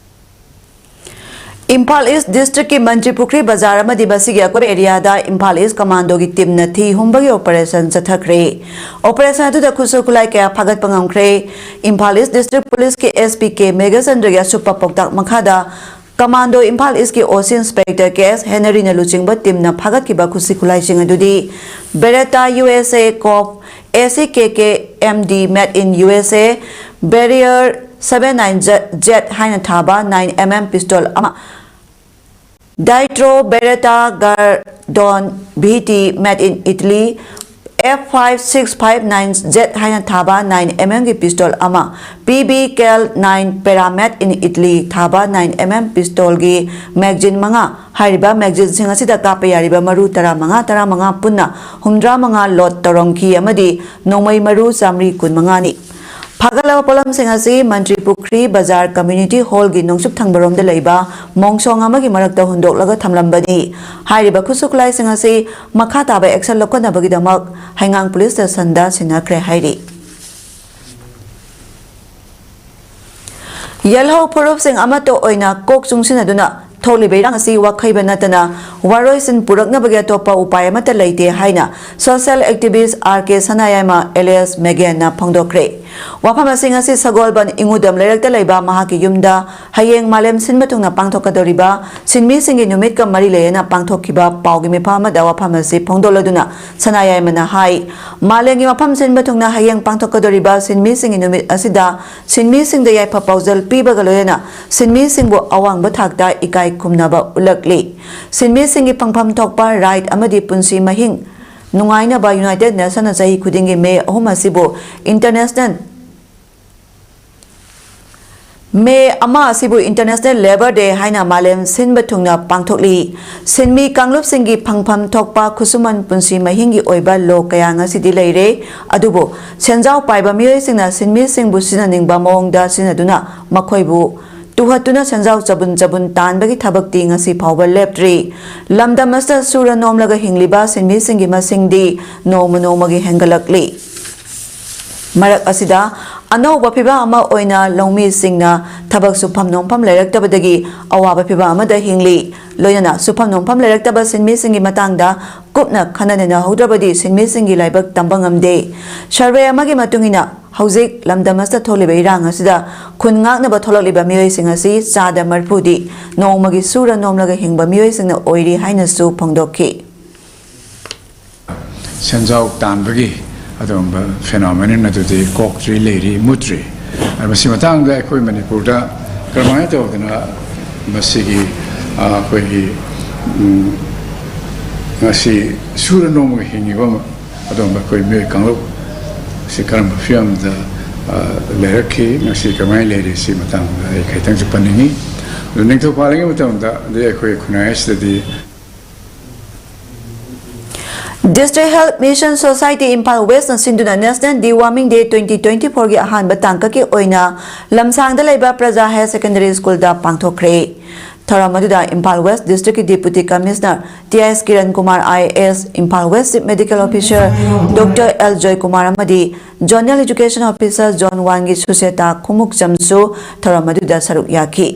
ꯏꯝꯐꯥꯜ ꯏꯁ ꯗꯤꯁꯇ꯭ꯔꯤꯛꯀꯤ ꯃꯟꯇ꯭ꯔꯤ ꯄꯨꯈ꯭ꯔꯤ ꯕꯖꯥꯔ ꯑꯃꯗꯤ ꯃꯁꯤꯒꯤ ꯑꯀꯣꯏꯕ ꯑꯦꯔꯤꯌꯥꯗ ꯏꯝꯐꯥꯜ ꯏꯁ ꯀꯃꯥꯟꯗꯣꯒꯤ ꯇꯤꯝꯅ ꯊꯤ ꯍꯨꯝꯕꯒꯤ ꯑꯣꯄꯔꯦꯁꯟ ꯆꯠꯊꯈ꯭ꯔꯦ꯫ ꯑꯣꯄꯔꯦꯁꯟ ꯑꯗꯨꯗ ꯈꯨꯠꯁꯨ ꯈꯨꯠꯂꯥꯏ ꯀꯌꯥ ꯐꯥꯒꯠꯄ ꯉꯝꯈ꯭ꯔꯦ꯫ ꯏꯝꯐꯥꯜ ꯏꯁ ꯗꯤꯁꯇ꯭ꯔꯤꯛ ꯄꯨꯂꯤꯁꯀꯤ ꯑꯦꯁ ꯄꯤ ꯀꯦ ꯃꯦꯘꯆꯟꯗ꯭ꯔꯒꯤ ꯑꯁꯨꯞꯄ ꯄꯥꯎꯇꯥꯛ ꯃꯈꯥꯗ ꯀꯃꯥꯟꯗꯣ ꯏꯝꯐꯥꯜ ꯏꯁꯀꯤ ꯑꯣ ꯁꯤ ꯏꯟꯁꯄꯦꯛꯇꯔ ꯀꯦ ꯑꯦꯁ ꯍꯦꯅꯔꯤꯅ ꯂꯨꯆꯤꯡꯕ ꯇꯤꯝꯅ ꯐꯥꯒꯠꯈꯤꯕ ꯈꯨꯠꯁꯨ ꯈꯨꯠꯂꯥꯏꯁꯤꯡ ꯑꯗꯨꯗꯤ Beretta U S A cop, A C K K M D made in U S A, barrier seven nine Z ꯍꯥꯏꯅ ꯊꯥꯕ nine M M pistol ꯑꯃ, ꯗꯥꯏꯇ꯭ꯔꯣ Beretta Gardone V T made in Italy, F five six five nine Z ꯍꯥꯏꯅ ꯊꯥꯕ nine M M ꯒꯤ pistol ꯑꯃ, P B Cal nine Para made in Italy ꯊꯥꯕ nine M M pistol ꯒꯤ magazine ꯃꯉꯥ, ꯍꯥꯏꯔꯤꯕ magazineꯁꯤꯡ ꯑꯁꯤꯗ ꯀꯥꯞꯄ ꯌꯥꯔꯤꯕ ꯃꯔꯨ ꯇꯔꯥꯃꯉꯥ, ꯇꯔꯥꯃꯉꯥ ꯄꯨꯟꯅ ꯍꯨꯝꯗ꯭ꯔꯥꯃꯉꯥ load ꯇꯧꯔꯝꯈꯤ ꯑꯃꯗꯤ ꯅꯣꯡꯃꯩ ꯃꯔꯨ ꯆꯥꯃꯔꯤ ꯀꯨꯟꯃꯉꯥꯅꯤ꯫ ꯐꯥꯒꯠꯂꯕ ꯄꯣꯠꯂꯝꯁꯤꯡ ꯑꯁꯤ ꯃꯟꯇ꯭ꯔꯤ ꯄꯨꯈ꯭ꯔꯤ ꯕꯖꯥꯔ community hall ꯒꯤ ꯅꯣꯡꯆꯨꯞ ꯊꯪꯕꯔꯣꯝꯗ ꯂꯩꯕ ꯃꯣꯡꯁꯣꯡ ꯑꯃꯒꯤ ꯃꯔꯛꯇ ꯍꯨꯟꯗꯣꯛꯂꯒ ꯊꯝꯂꯝꯕꯅꯤ꯫ ꯍꯥꯏꯔꯤꯕ ꯈꯨꯠꯁꯨ ꯈꯨꯠꯂꯥꯏꯁꯤꯡ ꯑꯁꯤ ꯃꯈꯥ ꯇꯥꯕ action ꯂꯧꯈꯠꯅꯕꯒꯤꯗꯃꯛ ꯍꯩꯉꯥꯡ police station ꯗ ꯁꯤꯟꯅꯈ꯭ꯔꯦ ꯍꯥꯏꯔꯤ꯫ ꯌꯦꯜꯍꯧ ꯐꯨꯔꯨꯞꯁꯤꯡ ꯑꯃꯠꯇ ꯑꯣꯏꯅ ꯀꯣꯛ ꯆꯨꯡꯁꯤꯟꯅꯗꯨꯅ ꯊꯣꯛꯂꯤꯕ ꯏꯔꯥꯡ ꯑꯁꯤ ꯋꯥꯈꯩꯕ ꯅꯠꯇꯅ ꯋꯥꯔꯣꯏꯁꯤꯟ ꯄꯨꯔꯛꯅꯕꯒꯤ ꯑꯇꯣꯞꯄ ꯎꯄꯥꯏ ꯑꯃꯠꯇ ꯂꯩꯇꯦ ꯍꯥꯏꯅ social activist R K ꯁꯅꯥꯌꯥꯏꯃ alias ꯃꯦꯒꯦꯟꯅ ꯐꯣꯡꯗꯣꯛꯈ꯭ꯔꯦ꯫ ꯋꯥꯐꯝ ꯑꯁꯤ ꯉꯁꯤ ꯁꯒꯣꯜꯕꯟ ꯏꯉꯨꯗꯝ ꯂꯩꯔꯛꯇ ꯂꯩꯕ ꯃꯍꯥꯛꯀꯤ ꯌꯨꯝꯗ ꯍꯌꯦꯡ ꯃꯥꯂꯦꯝ ꯁꯤꯟꯕ ꯊꯨꯡꯅ ꯄꯥꯡꯊꯣꯛꯀꯗꯧꯔꯤꯕ ꯁꯤꯟꯃꯤꯁꯤꯡꯒꯤ ꯅꯨꯃꯤꯠꯀ ꯃꯔꯤ ꯂꯩꯅꯅ ꯄꯥꯡꯊꯣꯛꯈꯤꯕ ꯄꯥꯎꯒꯤ ꯃꯤꯐꯝ ꯑꯃꯗ ꯋꯥꯐꯝ ꯑꯁꯤ ꯐꯣꯡꯗꯣꯛꯂꯗꯨꯅ ꯁꯅꯥꯌꯥꯏꯃꯅ ꯍꯥꯏ, ꯃꯥꯂꯦꯝꯒꯤ ꯃꯐꯝ ꯁꯤꯟꯕ ꯊꯨꯡꯅ ꯍꯌꯦꯡ ꯄꯥꯡꯊꯣꯛꯀꯗꯧꯔꯤꯕ ꯁꯤꯟꯃꯤꯁꯤꯡꯒꯤ ꯅꯨꯃꯤꯠ ꯑꯁꯤꯗ ꯁꯤꯟꯃꯤꯁꯤꯡꯗ ꯌꯥꯏꯐ ꯄꯥꯎꯖꯦꯜ ꯄꯤꯕꯒ ꯂꯣꯏꯅꯅ ꯁꯤꯟꯃꯤꯁꯤꯡꯕꯨ ꯑꯋꯥꯡꯕ ꯊꯥꯛꯇ ꯏꯀꯥꯏ ꯈꯨꯝꯅꯕ ꯎꯠꯂꯛꯂꯤ꯫ ꯁꯤꯟꯃꯤꯁꯤꯡꯒꯤ ꯐꯪꯐꯝ ꯊꯣꯛꯄ right ꯑꯃꯗꯤ ꯄꯨꯟꯁꯤ ꯃꯍꯤꯡ ꯅꯨꯡꯉꯥꯏꯅꯕ United Nations ꯅ ꯆꯍꯤ ꯈꯨꯗꯤꯡꯒꯤ ꯃꯦ ꯑꯍꯨꯝ ꯑꯁꯤꯕꯨ International ꯃꯦ ꯑꯃ ꯑꯁꯤꯕꯨ International Labour Day ꯍꯥꯏꯅ ꯃꯥꯂꯦꯝ ꯁꯤꯟꯕ ꯊꯨꯡꯅ ꯄꯥꯡꯊꯣꯛꯂꯤ꯫ ꯁꯤꯟꯃꯤ ꯀꯥꯡꯂꯨꯞꯁꯤꯡꯒꯤ ꯐꯪꯐꯝ ꯊꯣꯛꯄ ꯈꯨꯠꯁꯨꯃꯟ ꯄꯨꯟꯁꯤ ꯃꯍꯤꯡꯒꯤ ꯑꯣꯏꯕ law ꯀꯌꯥ ꯉꯁꯤꯗꯤ ꯂꯩꯔꯦ꯫ ꯑꯗꯨꯕꯨ ꯁꯦꯟꯖꯥꯎ ꯄꯥꯏꯕ ꯃꯤꯑꯣꯏꯁꯤꯡꯅ ꯁꯤꯟꯃꯤꯁꯤꯡꯕꯨ ꯁꯤꯖꯤꯟꯅꯅꯤꯡꯕ ꯃꯑꯣꯡꯗ ꯁꯤꯖꯤꯟꯅꯗꯨꯅ ꯃꯈꯣꯏꯕꯨ ꯇꯨꯍꯠꯇꯨꯅ ꯁꯦꯟꯖꯥꯎ ꯆꯕꯨꯟ ꯆꯕꯨꯟ ꯇꯥꯟꯕꯒꯤ ꯊꯕꯛꯇꯤ ꯉꯁꯤ ꯐꯥꯎꯕ ꯂꯦꯞꯇ꯭ꯔꯤ꯫ ꯂꯝꯗꯝ ꯑꯁꯤꯗ ꯁꯨꯔ ꯅꯣꯝꯂꯒ ꯍꯤꯡꯂꯤꯕ ꯁꯤꯟꯃꯤꯁꯤꯡꯒꯤ ꯃꯁꯤꯡꯗꯤ ꯅꯣꯡꯃ ꯅꯣꯡꯃꯒꯤ ꯍꯦꯟꯒꯠꯂꯛꯂꯤ꯫ ꯃꯔꯛ ꯑꯁꯤꯗ ꯑꯅꯧꯕ ꯐꯤꯚꯝ ꯑꯃ ꯑꯣꯏꯅ ꯂꯧꯃꯤꯁꯤꯡꯅ ꯊꯕꯛ ꯁꯨꯐꯝ ꯅꯣꯝꯐꯝ ꯂꯩꯔꯛꯇꯕꯗꯒꯤ ꯑꯋꯥꯕ ꯐꯤꯚꯝ ꯑꯃꯗ ꯍꯤꯡꯂꯤ꯫ ꯂꯣꯏꯅꯅ ꯁꯨꯐꯝ ꯅꯣꯝꯐꯝ ꯂꯩꯔꯛꯇꯕ ꯁꯤꯟꯃꯤꯁꯤꯡꯒꯤ ꯃꯇꯥꯡꯗ ꯀꯨꯞꯅ ꯈꯟꯅ ꯅꯩꯅꯍꯧꯗ꯭ꯔꯕꯗꯤ ꯁꯤꯟꯃꯤꯁꯤꯡꯒꯤ ꯂꯥꯏꯕꯛ ꯇꯝꯕ ꯉꯝꯗꯦ꯫ Survey ꯑꯃꯒꯤ ꯃꯇꯨꯡ ꯏꯟꯅ ꯍꯧꯖꯤꯛ ꯂꯝꯗꯝ ꯑꯁꯤꯗ ꯊꯣꯛꯂꯤꯕ ꯏꯔꯥꯡ ꯑꯁꯤꯗ ꯈꯨꯟ ꯉꯥꯛꯅꯕ ꯊꯣꯛꯂꯛꯂꯤꯕ ꯃꯤꯑꯣꯏꯁꯤꯡ ꯑꯁꯤ ꯆꯥꯗ ꯃꯔꯤꯐꯨꯗꯤ ꯅꯣꯡꯃꯒꯤ ꯁꯨꯔ ꯅꯣꯝꯂꯒ ꯍꯤꯡꯕ ꯃꯤꯑꯣꯏꯁꯤꯡꯅ ꯑꯣꯏꯔꯤ ꯍꯥꯏꯅꯁꯨ ꯐꯣꯡꯗꯣꯛꯈꯤ꯫ ꯁꯦꯟꯖꯥꯎ ꯇꯥꯟꯕꯒꯤ ꯑꯗꯨꯒꯨꯝꯕ phenomenon ꯑꯗꯨꯗꯤ ꯀꯣꯛꯇ꯭ꯔꯤ, ꯂꯩꯔꯤ, ꯃꯨꯠꯇ꯭ꯔꯤ꯫ ꯑꯗꯨ ꯃꯁꯤ ꯃꯇꯥꯡꯗ ꯑꯩꯈꯣꯏ ꯃꯅꯤꯄꯨꯔꯗ ꯀꯔꯝꯍꯥꯏꯅ ꯇꯧꯗꯅ ꯃꯁꯤꯒꯤ, ꯑ, ꯑꯩꯈꯣꯏꯒꯤ, ꯎꯝ, ꯉꯁꯤ ꯁꯨꯔ ꯅꯣꯝꯃꯒ ꯍꯤꯡꯉꯤꯕ ꯑꯗꯨꯒꯨꯝꯕ ꯑꯩꯈꯣꯏ ꯃꯤꯑꯣꯏ ꯀꯥꯡꯂꯨꯞ ꯁꯤ ꯀꯔꯝꯕ ꯐꯤꯕꯝꯗ, ꯑ, ꯂꯩꯔꯛꯈꯤ, ꯉꯁꯤ ꯀꯃꯥꯏꯅ ꯂꯩꯔꯤ, ꯁꯤ ꯃꯇꯥꯡꯗ ꯑꯩ ꯈꯤꯇꯪꯁꯨ ꯄꯟꯅꯤꯡꯉꯤ꯫ ꯑꯗꯨ ꯅꯤꯡꯊꯧ ꯄꯥꯜꯂꯤꯉꯩ ꯃꯇꯝꯗ ꯑꯗꯩ ꯑꯩꯈꯣꯏ ꯈꯨꯟꯅꯥꯏ ꯑꯁꯤꯗꯗꯤ District Health Mission Society Imphal West ꯅ ꯁꯤꯟꯗꯨꯅ National Deworming Day twenty twenty four ꯒꯤ ꯑꯍꯥꯟꯕ ꯇꯥꯡꯀꯛꯀꯤ ꯑꯣꯏꯅ ꯂꯝꯁꯥꯡꯗ ꯂꯩꯕ ꯄ꯭ꯔꯖꯥ Higher Secondary School ꯗ ꯄꯥꯡꯊꯣꯛꯈ꯭ꯔꯦ꯫ ꯊꯧꯔꯝ ꯑꯗꯨꯗ ꯏꯝꯐꯥꯜ ꯋꯦꯁ ꯗꯤꯁꯇ꯭ꯔꯤꯛꯀꯤ deputy commissioner T S Kiran Kumar I A S, Imphal west chief medical officer doctor L Joykumar ꯑꯃꯗꯤ ꯖꯣꯅꯦꯜ ꯏꯖꯨꯀꯦꯁꯟ ꯑꯣꯐꯤꯁꯥꯔ ꯖꯣꯟ ꯋꯥꯟꯒꯤ ꯁꯨꯁꯦꯇꯥ ꯈꯨꯃꯨꯛꯆꯝꯁꯨ ꯊꯧꯔꯝ ꯑꯗꯨꯗ ꯁꯔꯨꯛ ꯌꯥꯈꯤ꯫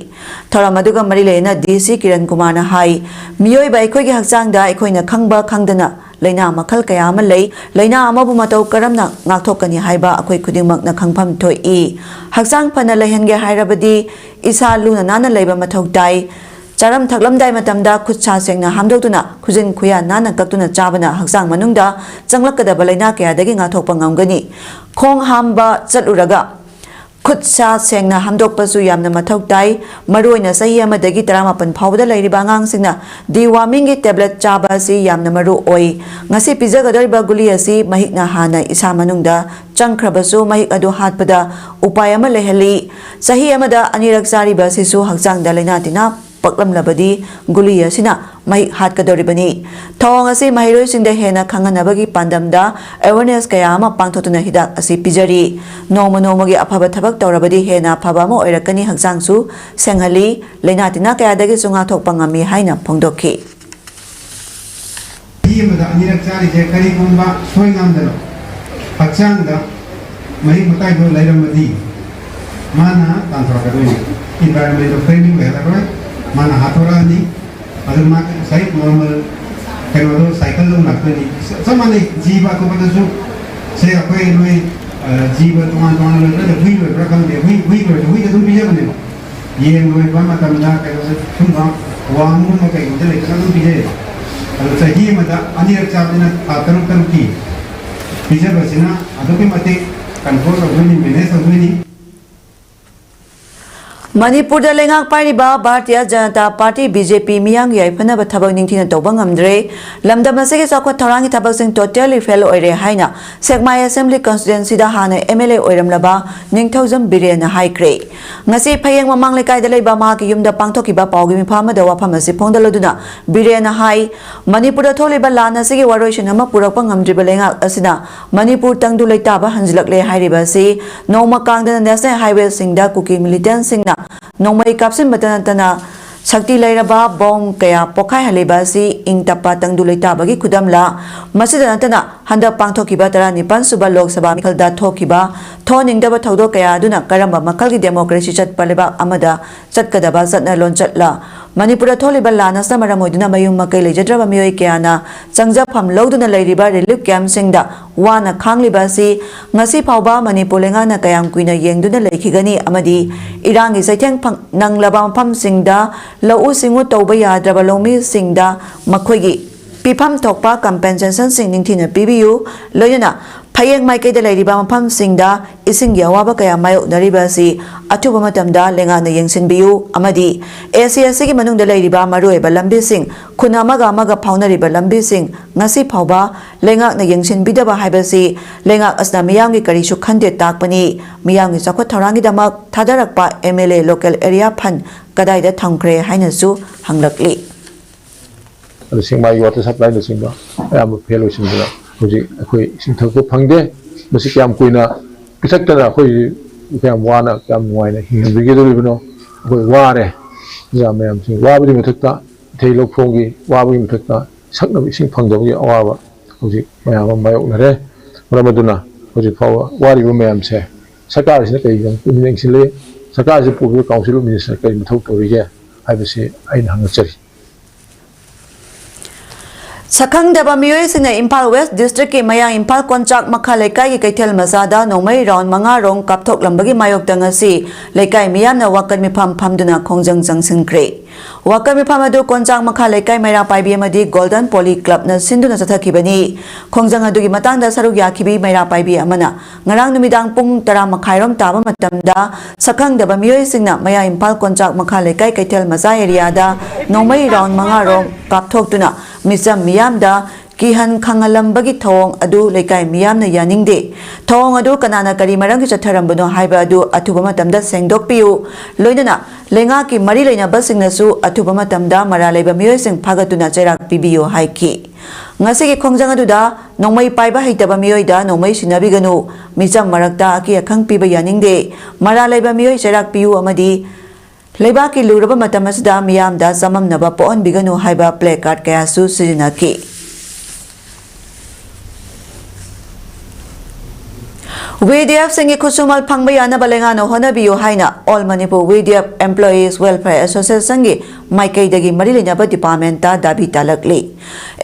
ꯊꯧꯔꯝ ꯑꯗꯨꯒ ꯃꯔꯤ ꯂꯩꯅꯅ ꯗꯤ ꯁꯤ ꯀꯤꯔꯟ ꯀꯨꯃꯥꯔꯅ ꯍꯥꯏ, ꯃꯤꯑꯣꯏꯕ ꯑꯩꯈꯣꯏꯒꯤ ꯍꯛꯆꯥꯡꯗ ꯑꯩꯈꯣꯏꯅ ꯈꯪꯕ ꯈꯪꯗꯅ ꯂꯥꯏꯅꯥ ꯃꯈꯜ ꯀꯌꯥ ꯑꯃ ꯂꯩ꯫ ꯂꯥꯏꯅꯥ ꯑꯃꯕꯨ ꯃꯇꯧ ꯀꯔꯝꯅ ꯉꯥꯛꯊꯣꯛꯀꯅꯤ ꯍꯥꯏꯕ ꯑꯩꯈꯣꯏ ꯈꯨꯗꯤꯡꯃꯛꯅ ꯈꯪꯐꯝ ꯊꯣꯛꯏ꯫ ꯍꯛꯆꯥꯡ ꯐꯅ ꯂꯩꯍꯟꯒꯦ ꯍꯥꯏꯔꯕꯗꯤ ꯏꯁꯥ ꯂꯨꯅ ꯅꯥꯟꯅ ꯂꯩꯕ ꯃꯊꯧ ꯇꯥꯏ꯫ ꯆꯥꯔꯝ ꯊꯛꯂꯝꯗꯥꯏ ꯃꯇꯝꯗ ꯈꯨꯠ ꯁꯥ ꯁꯦꯡꯅ ꯍꯥꯝꯗꯣꯛꯇꯨꯅ, ꯈꯨꯖꯤꯟ ꯈꯨꯌꯥ ꯅꯥꯟꯅ ꯀꯛꯇꯨꯅ ꯆꯥꯕꯅ ꯍꯛꯆꯥꯡ ꯃꯅꯨꯡꯗ ꯆꯪꯂꯛꯀꯗꯕ ꯂꯥꯏꯅꯥ ꯀꯌꯥꯗꯒꯤ ꯉꯥꯛꯊꯣꯛꯄ ꯉꯝꯒꯅꯤ꯫ ꯈꯣꯡ ꯍꯥꯝꯕ ꯆꯠꯂꯨꯔꯒ ꯈꯨꯠ ꯁꯥ ꯁꯦꯡꯅ ꯍꯥꯝꯗꯣꯛꯄꯁꯨ ꯌꯥꯝꯅ ꯃꯊꯧ ꯇꯥꯏ꯫ ꯃꯔꯨꯑꯣꯏꯅ ꯆꯍꯤ ꯑꯃꯗꯒꯤ ꯇꯔꯥꯃꯥꯄꯟ ꯐꯥꯎꯕꯗ ꯂꯩꯔꯤꯕ ꯑꯉꯥꯡꯁꯤꯡꯅ dewormingꯒꯤ tablet ꯆꯥꯕ ꯑꯁꯤ ꯌꯥꯝꯅ ꯃꯔꯨ ꯑꯣꯏ꯫ ꯉꯁꯤ ꯄꯤꯖꯒꯗꯧꯔꯤꯕ ꯒꯨꯂꯤ ꯑꯁꯤ ꯃꯍꯤꯛꯅ ꯍꯥꯟꯅ ꯏꯁꯥ ꯃꯅꯨꯡꯗ ꯆꯪꯈ꯭ꯔꯕꯁꯨ ꯃꯍꯤꯛ ꯑꯗꯨ ꯍꯥꯠꯄꯗ ꯎꯄꯥꯏ ꯑꯃ ꯂꯩꯍꯜꯂꯤ꯫ ꯆꯍꯤ ꯑꯃꯗ ꯑꯅꯤꯔꯛ ꯆꯥꯔꯤꯕ ꯑꯁꯤꯁꯨ ꯍꯛꯆꯥꯡꯗ ꯂꯥꯏꯅꯥ ꯇꯤꯟꯅꯥ ꯄꯛꯂꯝꯂꯕꯗꯤ ꯒꯨꯂꯤ ꯑꯁꯤꯅ ꯃꯍꯤꯛ ꯍꯥꯠꯀꯗꯧꯔꯤꯕꯅꯤ꯫ ꯊꯧꯑꯣꯡ ꯑꯁꯤ ꯃꯍꯩꯔꯣꯏꯁꯤꯡꯗ ꯍꯦꯟꯅ ꯈꯪꯍꯟꯅꯕꯒꯤ ꯄꯥꯟꯗꯝꯗ awareness ꯀꯌꯥ ꯑꯃ ꯄꯥꯡꯊꯣꯛꯇꯨꯅ ꯍꯤꯗꯥꯛ ꯑꯁꯤ ꯄꯤꯖꯔꯤ꯫ ꯅꯣꯡꯃ ꯅꯣꯡꯃꯒꯤ ꯑꯐꯕ ꯊꯕꯛ ꯇꯧꯔꯕꯗꯤ ꯍꯦꯟꯅ ꯑꯐꯕ ꯑꯃ ꯑꯣꯏꯔꯛꯀꯅꯤ, ꯍꯛꯆꯥꯡꯁꯨ ꯁꯦꯡꯍꯜꯂꯤ, ꯂꯥꯏꯅꯥ ꯇꯤꯟꯅꯥ ꯀꯌꯥꯗꯒꯤꯁꯨ ꯉꯥꯛꯊꯣꯛꯄ ꯉꯝꯃꯤ ꯍꯥꯏꯅ ꯐꯣꯡꯗꯣꯛꯈꯤ꯫ ꯆꯍꯤ ꯑꯃꯗ ꯑꯅꯤꯔꯛ ꯆꯥꯔꯤꯁꯦ ꯀꯔꯤꯒꯨꯝꯕ ꯁꯣꯏ ꯉꯥꯝꯗꯅ ꯍꯛꯆꯥꯡꯗ ꯃꯍꯤꯛ ꯃꯇꯥꯏꯗꯣ ꯂꯩꯔꯝꯃꯗꯤ ꯃꯥꯅ ꯇꯥꯟꯊꯣꯔꯛꯀꯗꯣꯏꯅꯤ꯫ Environment ꯗꯣ cleaning ꯂꯩꯍꯜꯂꯔꯣꯏ, ꯃꯥꯅ ꯍꯥꯠꯇꯣꯔꯛꯑꯅꯤ꯫ ꯑꯗꯨ ꯃꯥ ꯉꯁꯥꯏ normal ꯀꯩꯅꯣꯗꯣ cycle ꯗꯣ ꯂꯥꯛꯇꯣꯏꯅꯤ꯫ ꯆꯞ ꯃꯥꯟꯅꯩ, ꯖꯤꯕ ꯑꯇꯣꯞꯄꯗꯁꯨ ꯁꯦ ꯑꯩꯈꯣꯏ ꯅꯣꯏ, ꯑ, ꯖꯤꯕ ꯇꯣꯉꯥꯟ ꯇꯣꯉꯥꯟꯅ ꯂꯣꯏꯕ꯭ꯔꯥ, ꯍꯨꯏ ꯂꯣꯏꯕ꯭ꯔꯥ ꯈꯪꯗꯦ, ꯍꯨꯏ, ꯍꯨꯏ ꯂꯣꯏꯔꯁꯨ ꯍꯨꯏꯗ ꯑꯗꯨꯝ ꯄꯤꯖꯕꯅꯦꯕ꯫ ꯌꯦꯟ ꯂꯣꯏꯕ ꯃꯇꯝꯗ ꯀꯩꯅꯣꯗ ꯁꯨꯝꯕ ꯋꯥꯝꯒꯨꯝꯕ ꯀꯩꯒꯨꯝꯕꯗ ꯂꯩꯇꯅ ꯑꯗꯨꯝ ꯄꯤꯖꯩ꯫ ꯑꯗꯣ ꯆꯍꯤ ꯑꯃꯗ ꯑꯅꯤꯔꯛ ꯆꯥꯕꯅꯤꯅ ꯊꯥ ꯇꯔꯨꯛ ꯇꯔꯨꯛꯀꯤ ꯄꯤꯖꯕꯁꯤꯅ ꯑꯗꯨꯛꯀꯤ ꯃꯇꯤꯛ control ꯇꯧꯗꯣꯏꯅꯤ, manage ꯇꯧꯗꯣꯏꯅꯤ꯫ ꯃꯅꯤꯄꯨꯔꯗ ꯂꯩꯉꯥꯛ ꯄꯥꯏꯔꯤꯕ Bharatiya Janata party, B J ꯄꯤ, ꯃꯤꯌꯥꯝꯒꯤ ꯌꯥꯏꯐꯅꯕ ꯊꯕꯛ ꯅꯤꯡꯊꯤꯅ ꯇꯧꯕ ꯉꯝꯗ꯭ꯔꯦ꯫ ꯂꯝꯗꯝ ꯑꯁꯤꯒꯤ ꯆꯥꯎꯈꯠ ꯊꯧꯔꯥꯡꯒꯤ ꯊꯕꯛꯁꯤꯡ totally fail ꯑꯣꯏꯔꯦ ꯍꯥꯏꯅ ꯁꯦꯛꯃꯥꯏ Assembly Constituency ꯗ ꯍꯥꯟꯅ M L A ꯑꯣꯏꯔꯝꯂꯕ ꯅꯤꯡꯊꯧꯖꯝ ꯕꯤꯔꯦꯟꯅ ꯍꯥꯏꯈ꯭ꯔꯦ꯫ ꯉꯁꯤ ꯐꯌꯦꯡ ꯃꯃꯥꯡ ꯂꯩꯀꯥꯏꯗ ꯂꯩꯕ ꯃꯍꯥꯛꯀꯤ ꯌꯨꯝꯗ ꯄꯥꯡꯊꯣꯛꯈꯤꯕ ꯄꯥꯎꯒꯤ ꯃꯤꯐꯝ ꯑꯃꯗ ꯋꯥꯐꯝ ꯑꯁꯤ ꯐꯣꯡꯗꯣꯛꯂꯗꯨꯅ ꯕꯤꯔꯦꯟꯅ ꯍꯥꯏ, ꯃꯅꯤꯄꯨꯔꯗ ꯊꯣꯛꯂꯤꯕ ꯂꯥꯟ ꯑꯁꯤꯒꯤ ꯋꯥꯔꯣꯏꯁꯤꯟ ꯑꯃ ꯄꯨꯔꯛꯄ ꯉꯝꯗ꯭ꯔꯤꯕ ꯂꯩꯉꯥꯛ ꯑꯁꯤꯅ ꯃꯅꯤꯄꯨꯔ ꯇꯪꯗꯨ ꯂꯩꯇꯥꯕ ꯍꯟꯖꯤꯜꯂꯛꯂꯦ ꯍꯥꯏꯔꯤꯕ ꯑꯁꯤ ꯅꯣꯡꯃ ꯀꯥꯡꯗꯅ national highway ꯁꯤꯡꯗ ꯀꯨꯀꯤ militant ꯁꯤꯡꯅ ꯅꯣꯡꯃꯩ ꯀꯥꯞꯁꯤꯟꯕꯇ ꯅꯠꯇꯅ ꯁꯛꯇꯤ ꯂꯩꯔꯕ ꯕꯣꯝ ꯀꯌꯥ ꯄꯣꯈꯥꯏꯍꯜꯂꯤꯕ ꯑꯁꯤ ꯏꯪ ꯇꯞꯄ ꯇꯪꯗꯨ ꯂꯩꯇꯥꯕꯒꯤ ꯈꯨꯗꯝꯂ? ꯃꯁꯤꯗ ꯅꯠꯇꯅ ꯍꯟꯗꯛ ꯄꯥꯡꯊꯣꯛꯈꯤꯕ ꯇꯔꯥꯅꯤꯄꯥꯟ ꯁꯨꯕ ꯂꯣꯛ ꯁꯚꯥ ꯃꯤꯈꯜꯗ ꯊꯣꯛꯈꯤꯕ ꯊꯣꯟꯅꯤꯡꯗꯕ ꯊꯧꯗꯣꯛ ꯀꯌꯥ ꯑꯗꯨꯅ ꯀꯔꯝꯕ ꯃꯈꯜꯒꯤ ꯗꯦꯃꯣꯀ꯭ꯔꯦꯁꯤ ꯆꯠꯄ ꯂꯩꯕꯥꯛ ꯑꯃꯗ ꯆꯠꯀꯗꯕ ꯆꯠꯅ ꯂꯣꯟꯆꯠꯂ? ꯃꯅꯤꯄꯨꯔꯗ ꯊꯣꯛꯂꯤꯕ ꯂꯥꯟ ꯑꯁꯤꯅ ꯃꯔꯝ ꯑꯣꯏꯗꯨꯅ ꯃꯌꯨꯝ ꯃꯀꯩ ꯂꯩꯖꯗ꯭ꯔꯕ ꯃꯤꯑꯣꯏ ꯀꯌꯥꯅ ꯆꯪꯖꯐꯝ ꯂꯧꯗꯨꯅ ꯂꯩꯔꯤꯕ ꯔꯤꯂꯤꯐ ꯀꯦꯝꯞꯁꯤꯡꯗ ꯋꯥꯅ ꯈꯥꯡꯂꯤꯕ ꯑꯁꯤ ꯉꯁꯤ ꯐꯥꯎꯕ ꯃꯅꯤꯄꯨꯔ ꯂꯩꯉꯥꯛꯅ ꯀꯌꯥꯝ ꯀꯨꯏꯅ ꯌꯦꯡꯗꯨꯅ ꯂꯩꯈꯤꯒꯅꯤ ꯑꯃꯗꯤ ꯏꯔꯥꯡꯒꯤ ꯆꯩꯊꯦꯡ ꯐꯪ-, ꯅꯪꯂꯕ ꯃꯐꯝꯁꯤꯡꯗ ꯂꯧꯎ ꯁꯤꯡꯎ ꯇꯧꯕ ꯌꯥꯗ꯭ꯔꯕ ꯂꯧꯃꯤꯁꯤꯡꯗ ꯃꯈꯣꯏꯒꯤ ꯄꯤꯐꯝ ꯊꯣꯛꯄ ꯀꯝꯄꯦꯟꯁꯦꯁꯟꯁꯤꯡ ꯅꯤꯡꯊꯤꯅ ꯄꯤꯕꯤꯌꯨ, ꯂꯣꯏꯅꯅ ꯐꯌꯦꯡ ꯃꯥꯏꯀꯩꯗ ꯂꯩꯔꯤꯕ ꯃꯐꯝꯁꯤꯡꯗ ꯏꯁꯤꯡꯒꯤ ꯑꯋꯥꯕ ꯀꯌꯥ ꯃꯥꯌꯣꯛꯅꯔꯤꯕ ꯑꯁꯤ ꯑꯊꯨꯕ ꯃꯇꯝꯗ ꯂꯩꯉꯥꯛꯅ ꯌꯦꯡꯁꯤꯟꯕꯤꯌꯨ ꯑꯃꯗꯤ ꯑꯦꯁꯤ ꯑꯁꯤꯒꯤ ꯃꯅꯨꯡꯗ ꯂꯩꯔꯤꯕ ꯃꯔꯨꯑꯣꯏꯕ ꯂꯝꯕꯤꯁꯤꯡ, ꯈꯨꯟ ꯑꯃꯒ ꯑꯃꯒ ꯐꯥꯎꯅꯔꯤꯕ ꯂꯝꯕꯤꯁꯤꯡ ꯉꯁꯤ ꯐꯥꯎꯕ ꯂꯩꯉꯥꯛꯅ ꯌꯦꯡꯁꯤꯟꯕꯤꯗꯕ ꯍꯥꯏꯕꯁꯤ ꯂꯩꯉꯥꯛ ꯑꯁꯤꯅ ꯃꯤꯌꯥꯝꯒꯤ ꯀꯔꯤꯁꯨ ꯈꯟꯗꯦ ꯇꯥꯛꯄꯅꯤ꯫ ꯃꯤꯌꯥꯝꯒꯤ ꯆꯥꯎꯈꯠ ꯊꯧꯔꯥꯡꯒꯤꯗꯃꯛ ꯊꯥꯗꯔꯛꯄ M L A local area fund ꯀꯗꯥꯏꯗ ꯊꯝꯈ꯭ꯔꯦ ꯍꯥꯏꯅꯁꯨ ꯍꯪꯂꯛꯂꯤ꯫ ꯑꯗꯨ ꯁꯦꯛꯃꯥꯏꯒꯤ ꯋꯥꯇꯔ ꯁꯄ꯭ꯂꯥꯏꯅꯆꯤꯡꯕ ꯑꯌꯥꯝꯕ ꯐꯦꯜ ꯑꯣꯏꯁꯤꯟꯗꯅ ꯍꯧꯖꯤꯛ ꯑꯩꯈꯣꯏ ꯏꯁꯤꯡ ꯊꯛꯄ ꯐꯪꯗꯦ꯫ ꯃꯁꯤ ꯀꯌꯥꯝ ꯀꯨꯏꯅ ꯄꯤꯊꯛꯇꯅ ꯑꯩꯈꯣꯏ ꯀꯌꯥꯝ ꯋꯥꯅ ꯀꯌꯥꯝ ꯅꯨꯡꯉꯥꯏꯅ ꯍꯤꯡꯍꯟꯕꯤꯒꯗꯧꯔꯤꯕꯅꯣ? ꯑꯩꯈꯣꯏ ꯋꯥꯔꯦ꯫ ꯄ꯭ꯔꯖꯥ ꯃꯌꯥꯝꯁꯤꯡ ꯋꯥꯕꯒꯤ ꯃꯊꯛꯇ, ꯏꯊꯩ ꯂꯧꯈꯣꯡꯒꯤ ꯋꯥꯕꯒꯤ ꯃꯊꯛꯇ, ꯁꯛꯅꯕ ꯏꯁꯤꯡ ꯐꯪꯗꯕꯒꯤ ꯑꯋꯥꯕ ꯍꯧꯖꯤꯛ ꯃꯌꯥꯝ ꯑꯃ ꯃꯥꯌꯣꯛꯅꯔꯦ꯫ ꯃꯔꯝ ꯑꯗꯨꯅ ꯍꯧꯖꯤꯛ ꯐꯥꯎꯕ ꯋꯥꯔꯤꯕ ꯃꯌꯥꯝꯁꯦ ꯁꯔꯀꯥꯔꯁꯤꯅ ꯀꯔꯤ ꯄꯨꯛꯅꯤꯡ ꯌꯦꯡꯁꯤꯜꯂꯤ, ꯁꯔꯀꯥꯔꯁꯤ ꯄꯨꯔꯤꯕ ꯀꯥꯎꯟꯁꯤꯜ ꯑꯣꯐ ꯃꯤꯅꯤꯁꯇꯔ ꯀꯔꯤ ꯃꯊꯧ ꯇꯧꯔꯤꯒꯦ ꯍꯥꯏꯕꯁꯤ ꯑꯩꯅ ꯍꯪꯒꯠꯆꯔꯤ꯫ ꯁꯛꯈꯪꯗꯕ ꯃꯤꯑꯣꯏꯁꯤꯡꯅ ꯏꯝꯐꯥꯜ ꯋꯦꯁ ꯗꯤꯁꯇ꯭ꯔꯤꯛꯀꯤ ꯃꯌꯥꯡ ꯏꯝꯐꯥꯜ ꯀꯣꯟꯆꯥꯛ ꯃꯈꯥ ꯂꯩꯀꯥꯏꯒꯤ ꯀꯩꯊꯦꯜ ꯃꯆꯥꯗ ꯅꯣꯡꯃꯩ ꯔꯥꯎꯟ ꯃꯉꯥ ꯔꯣꯝ ꯀꯥꯞꯊꯣꯛꯂꯝꯕꯒꯤ ꯃꯥꯌꯣꯛꯇ ꯉꯁꯤ ꯂꯩꯀꯥꯏ ꯃꯤꯌꯥꯝꯅ ꯋꯥꯀꯠ ꯃꯤꯐꯝ ꯐꯝꯗꯨꯅ ꯈꯣꯡꯖꯪ ꯆꯪꯁꯤꯟꯈ꯭ꯔꯦ꯫ ꯋꯥꯀꯠ ꯃꯤꯐꯝ ꯑꯗꯨ ꯀꯣꯟꯆꯥꯛ ꯃꯈꯥ ꯂꯩꯀꯥꯏ ꯃꯩꯔꯥ ꯄꯥꯏꯕꯤ ꯑꯃꯗꯤ ꯒꯣꯜꯗꯟ ꯄꯣꯂꯤ ꯀ꯭ꯂꯕꯅ ꯁꯤꯟꯗꯨꯅ ꯆꯠꯊꯈꯤꯕꯅꯤ꯫ ꯈꯣꯡꯖꯪ ꯑꯗꯨꯒꯤ ꯃꯇꯥꯡꯗ ꯁꯔꯨꯛ ꯌꯥꯈꯤꯕꯤ ꯃꯩꯔꯥ ꯄꯥꯏꯕꯤ ꯑꯃꯅ ꯉꯔꯥꯡ ꯅꯨꯃꯤꯗꯥꯡ ꯄꯨꯡ ꯇꯔꯥ ꯃꯈꯥꯏꯔꯣꯝ ꯇꯥꯕ ꯃꯇꯝꯗ ꯁꯛꯈꯪꯗꯕ ꯃꯤꯑꯣꯏꯁꯤꯡꯅ ꯃꯌꯥꯡ ꯏꯝꯐꯥꯜ ꯀꯣꯟꯆꯥꯛ ꯃꯈꯥ ꯂꯩꯀꯥꯏ ꯀꯩꯊꯦꯜ ꯃꯆꯥ ꯑꯦꯔꯤꯌꯥꯗ ꯅꯣꯡꯃꯩ ꯔꯥꯎꯟ ꯃꯉꯥ ꯔꯣꯝ ꯀꯥꯞꯊꯣꯛꯇꯨꯅ ꯃꯤꯆꯝ ꯃꯤꯌꯥꯝꯗ ꯀꯤꯍꯟ ꯈꯪꯍꯜꯂꯝꯕꯒꯤ ꯊꯧꯑꯣꯡ ꯑꯗꯨ ꯂꯩꯀꯥꯏ ꯃꯤꯌꯥꯝꯅ ꯌꯥꯅꯤꯡꯗꯦ꯫ ꯊꯧꯑꯣꯡ ꯑꯗꯨ ꯀꯅꯥꯅ ꯀꯔꯤ ꯃꯔꯝꯒꯤ ꯆꯠꯊꯔꯝꯕꯅꯣ ꯍꯥꯏꯕ ꯑꯗꯨ ꯑꯊꯨꯕ ꯃꯇꯝꯗ ꯁꯦꯡꯗꯣꯛꯄꯤꯌꯨ꯫ ꯂꯣꯏꯅꯅ ꯂꯩꯉꯥꯛꯀꯤ ꯃꯔꯤ ꯂꯩꯅꯕꯁꯤꯡꯅꯁꯨ ꯑꯊꯨꯕ ꯃꯇꯝꯗ ꯃꯔꯥꯜ ꯂꯩꯕ ꯃꯤꯑꯣꯏꯁꯤꯡ ꯐꯥꯒꯠꯇꯨꯅ ꯆꯩꯔꯥꯛ ꯄꯤꯕꯤꯌꯨ ꯍꯥꯏꯈꯤ꯫ ꯉꯁꯤꯒꯤ ꯈꯣꯡꯖꯪ ꯑꯗꯨꯗ ꯅꯣꯡꯃꯩ ꯄꯥꯏꯕ ꯍꯩꯇꯕ ꯃꯤꯑꯣꯏꯗ ꯅꯣꯡꯃꯩ ꯁꯤꯟꯅꯕꯤꯒꯅꯨ꯫ ꯃꯤꯆꯝ ꯃꯔꯛꯇ ꯑꯀꯤ ꯑꯈꯪ ꯄꯤꯕ ꯌꯥꯅꯤꯡꯗꯦ꯫ ꯃꯔꯥꯜ ꯂꯩꯕ ꯃꯤꯑꯣꯏ ꯆꯩꯔꯥꯛ ꯄꯤꯌꯨ ꯑꯃꯗꯤ ꯂꯩꯕꯥꯛꯀꯤ ꯂꯨꯔꯕ ꯃꯇꯝ ꯑꯁꯤꯗ ꯃꯤꯌꯥꯝꯗ ꯆꯃꯝꯅꯕ ꯄꯣꯛꯍꯟꯕꯤꯒꯅꯨ ꯍꯥꯏꯕ ꯄ꯭ꯂꯦ ꯀꯥꯔꯗ ꯀꯌꯥꯁꯨ ꯁꯤꯖꯤꯟꯅꯈꯤ꯫ ꯋꯤ ꯗꯤ ꯑꯦꯐꯁꯤꯡꯒꯤ ꯈꯨꯠꯁꯨꯃꯜ ꯐꯪꯕ ꯌꯥꯅꯕ ꯂꯩꯉꯥꯛꯅ ꯍꯣꯠꯅꯕꯤꯌꯨ ꯍꯥꯏꯅ All Manipur V D F Employees Welfare Associationꯒꯤ ꯃꯥꯏꯀꯩꯗꯒꯤ ꯃꯔꯤ ꯂꯩꯅꯕ ꯗꯤꯄꯥꯔꯠꯃꯦꯟꯇ ꯗꯥꯕꯤ ꯇꯥꯂꯛꯂꯤ꯫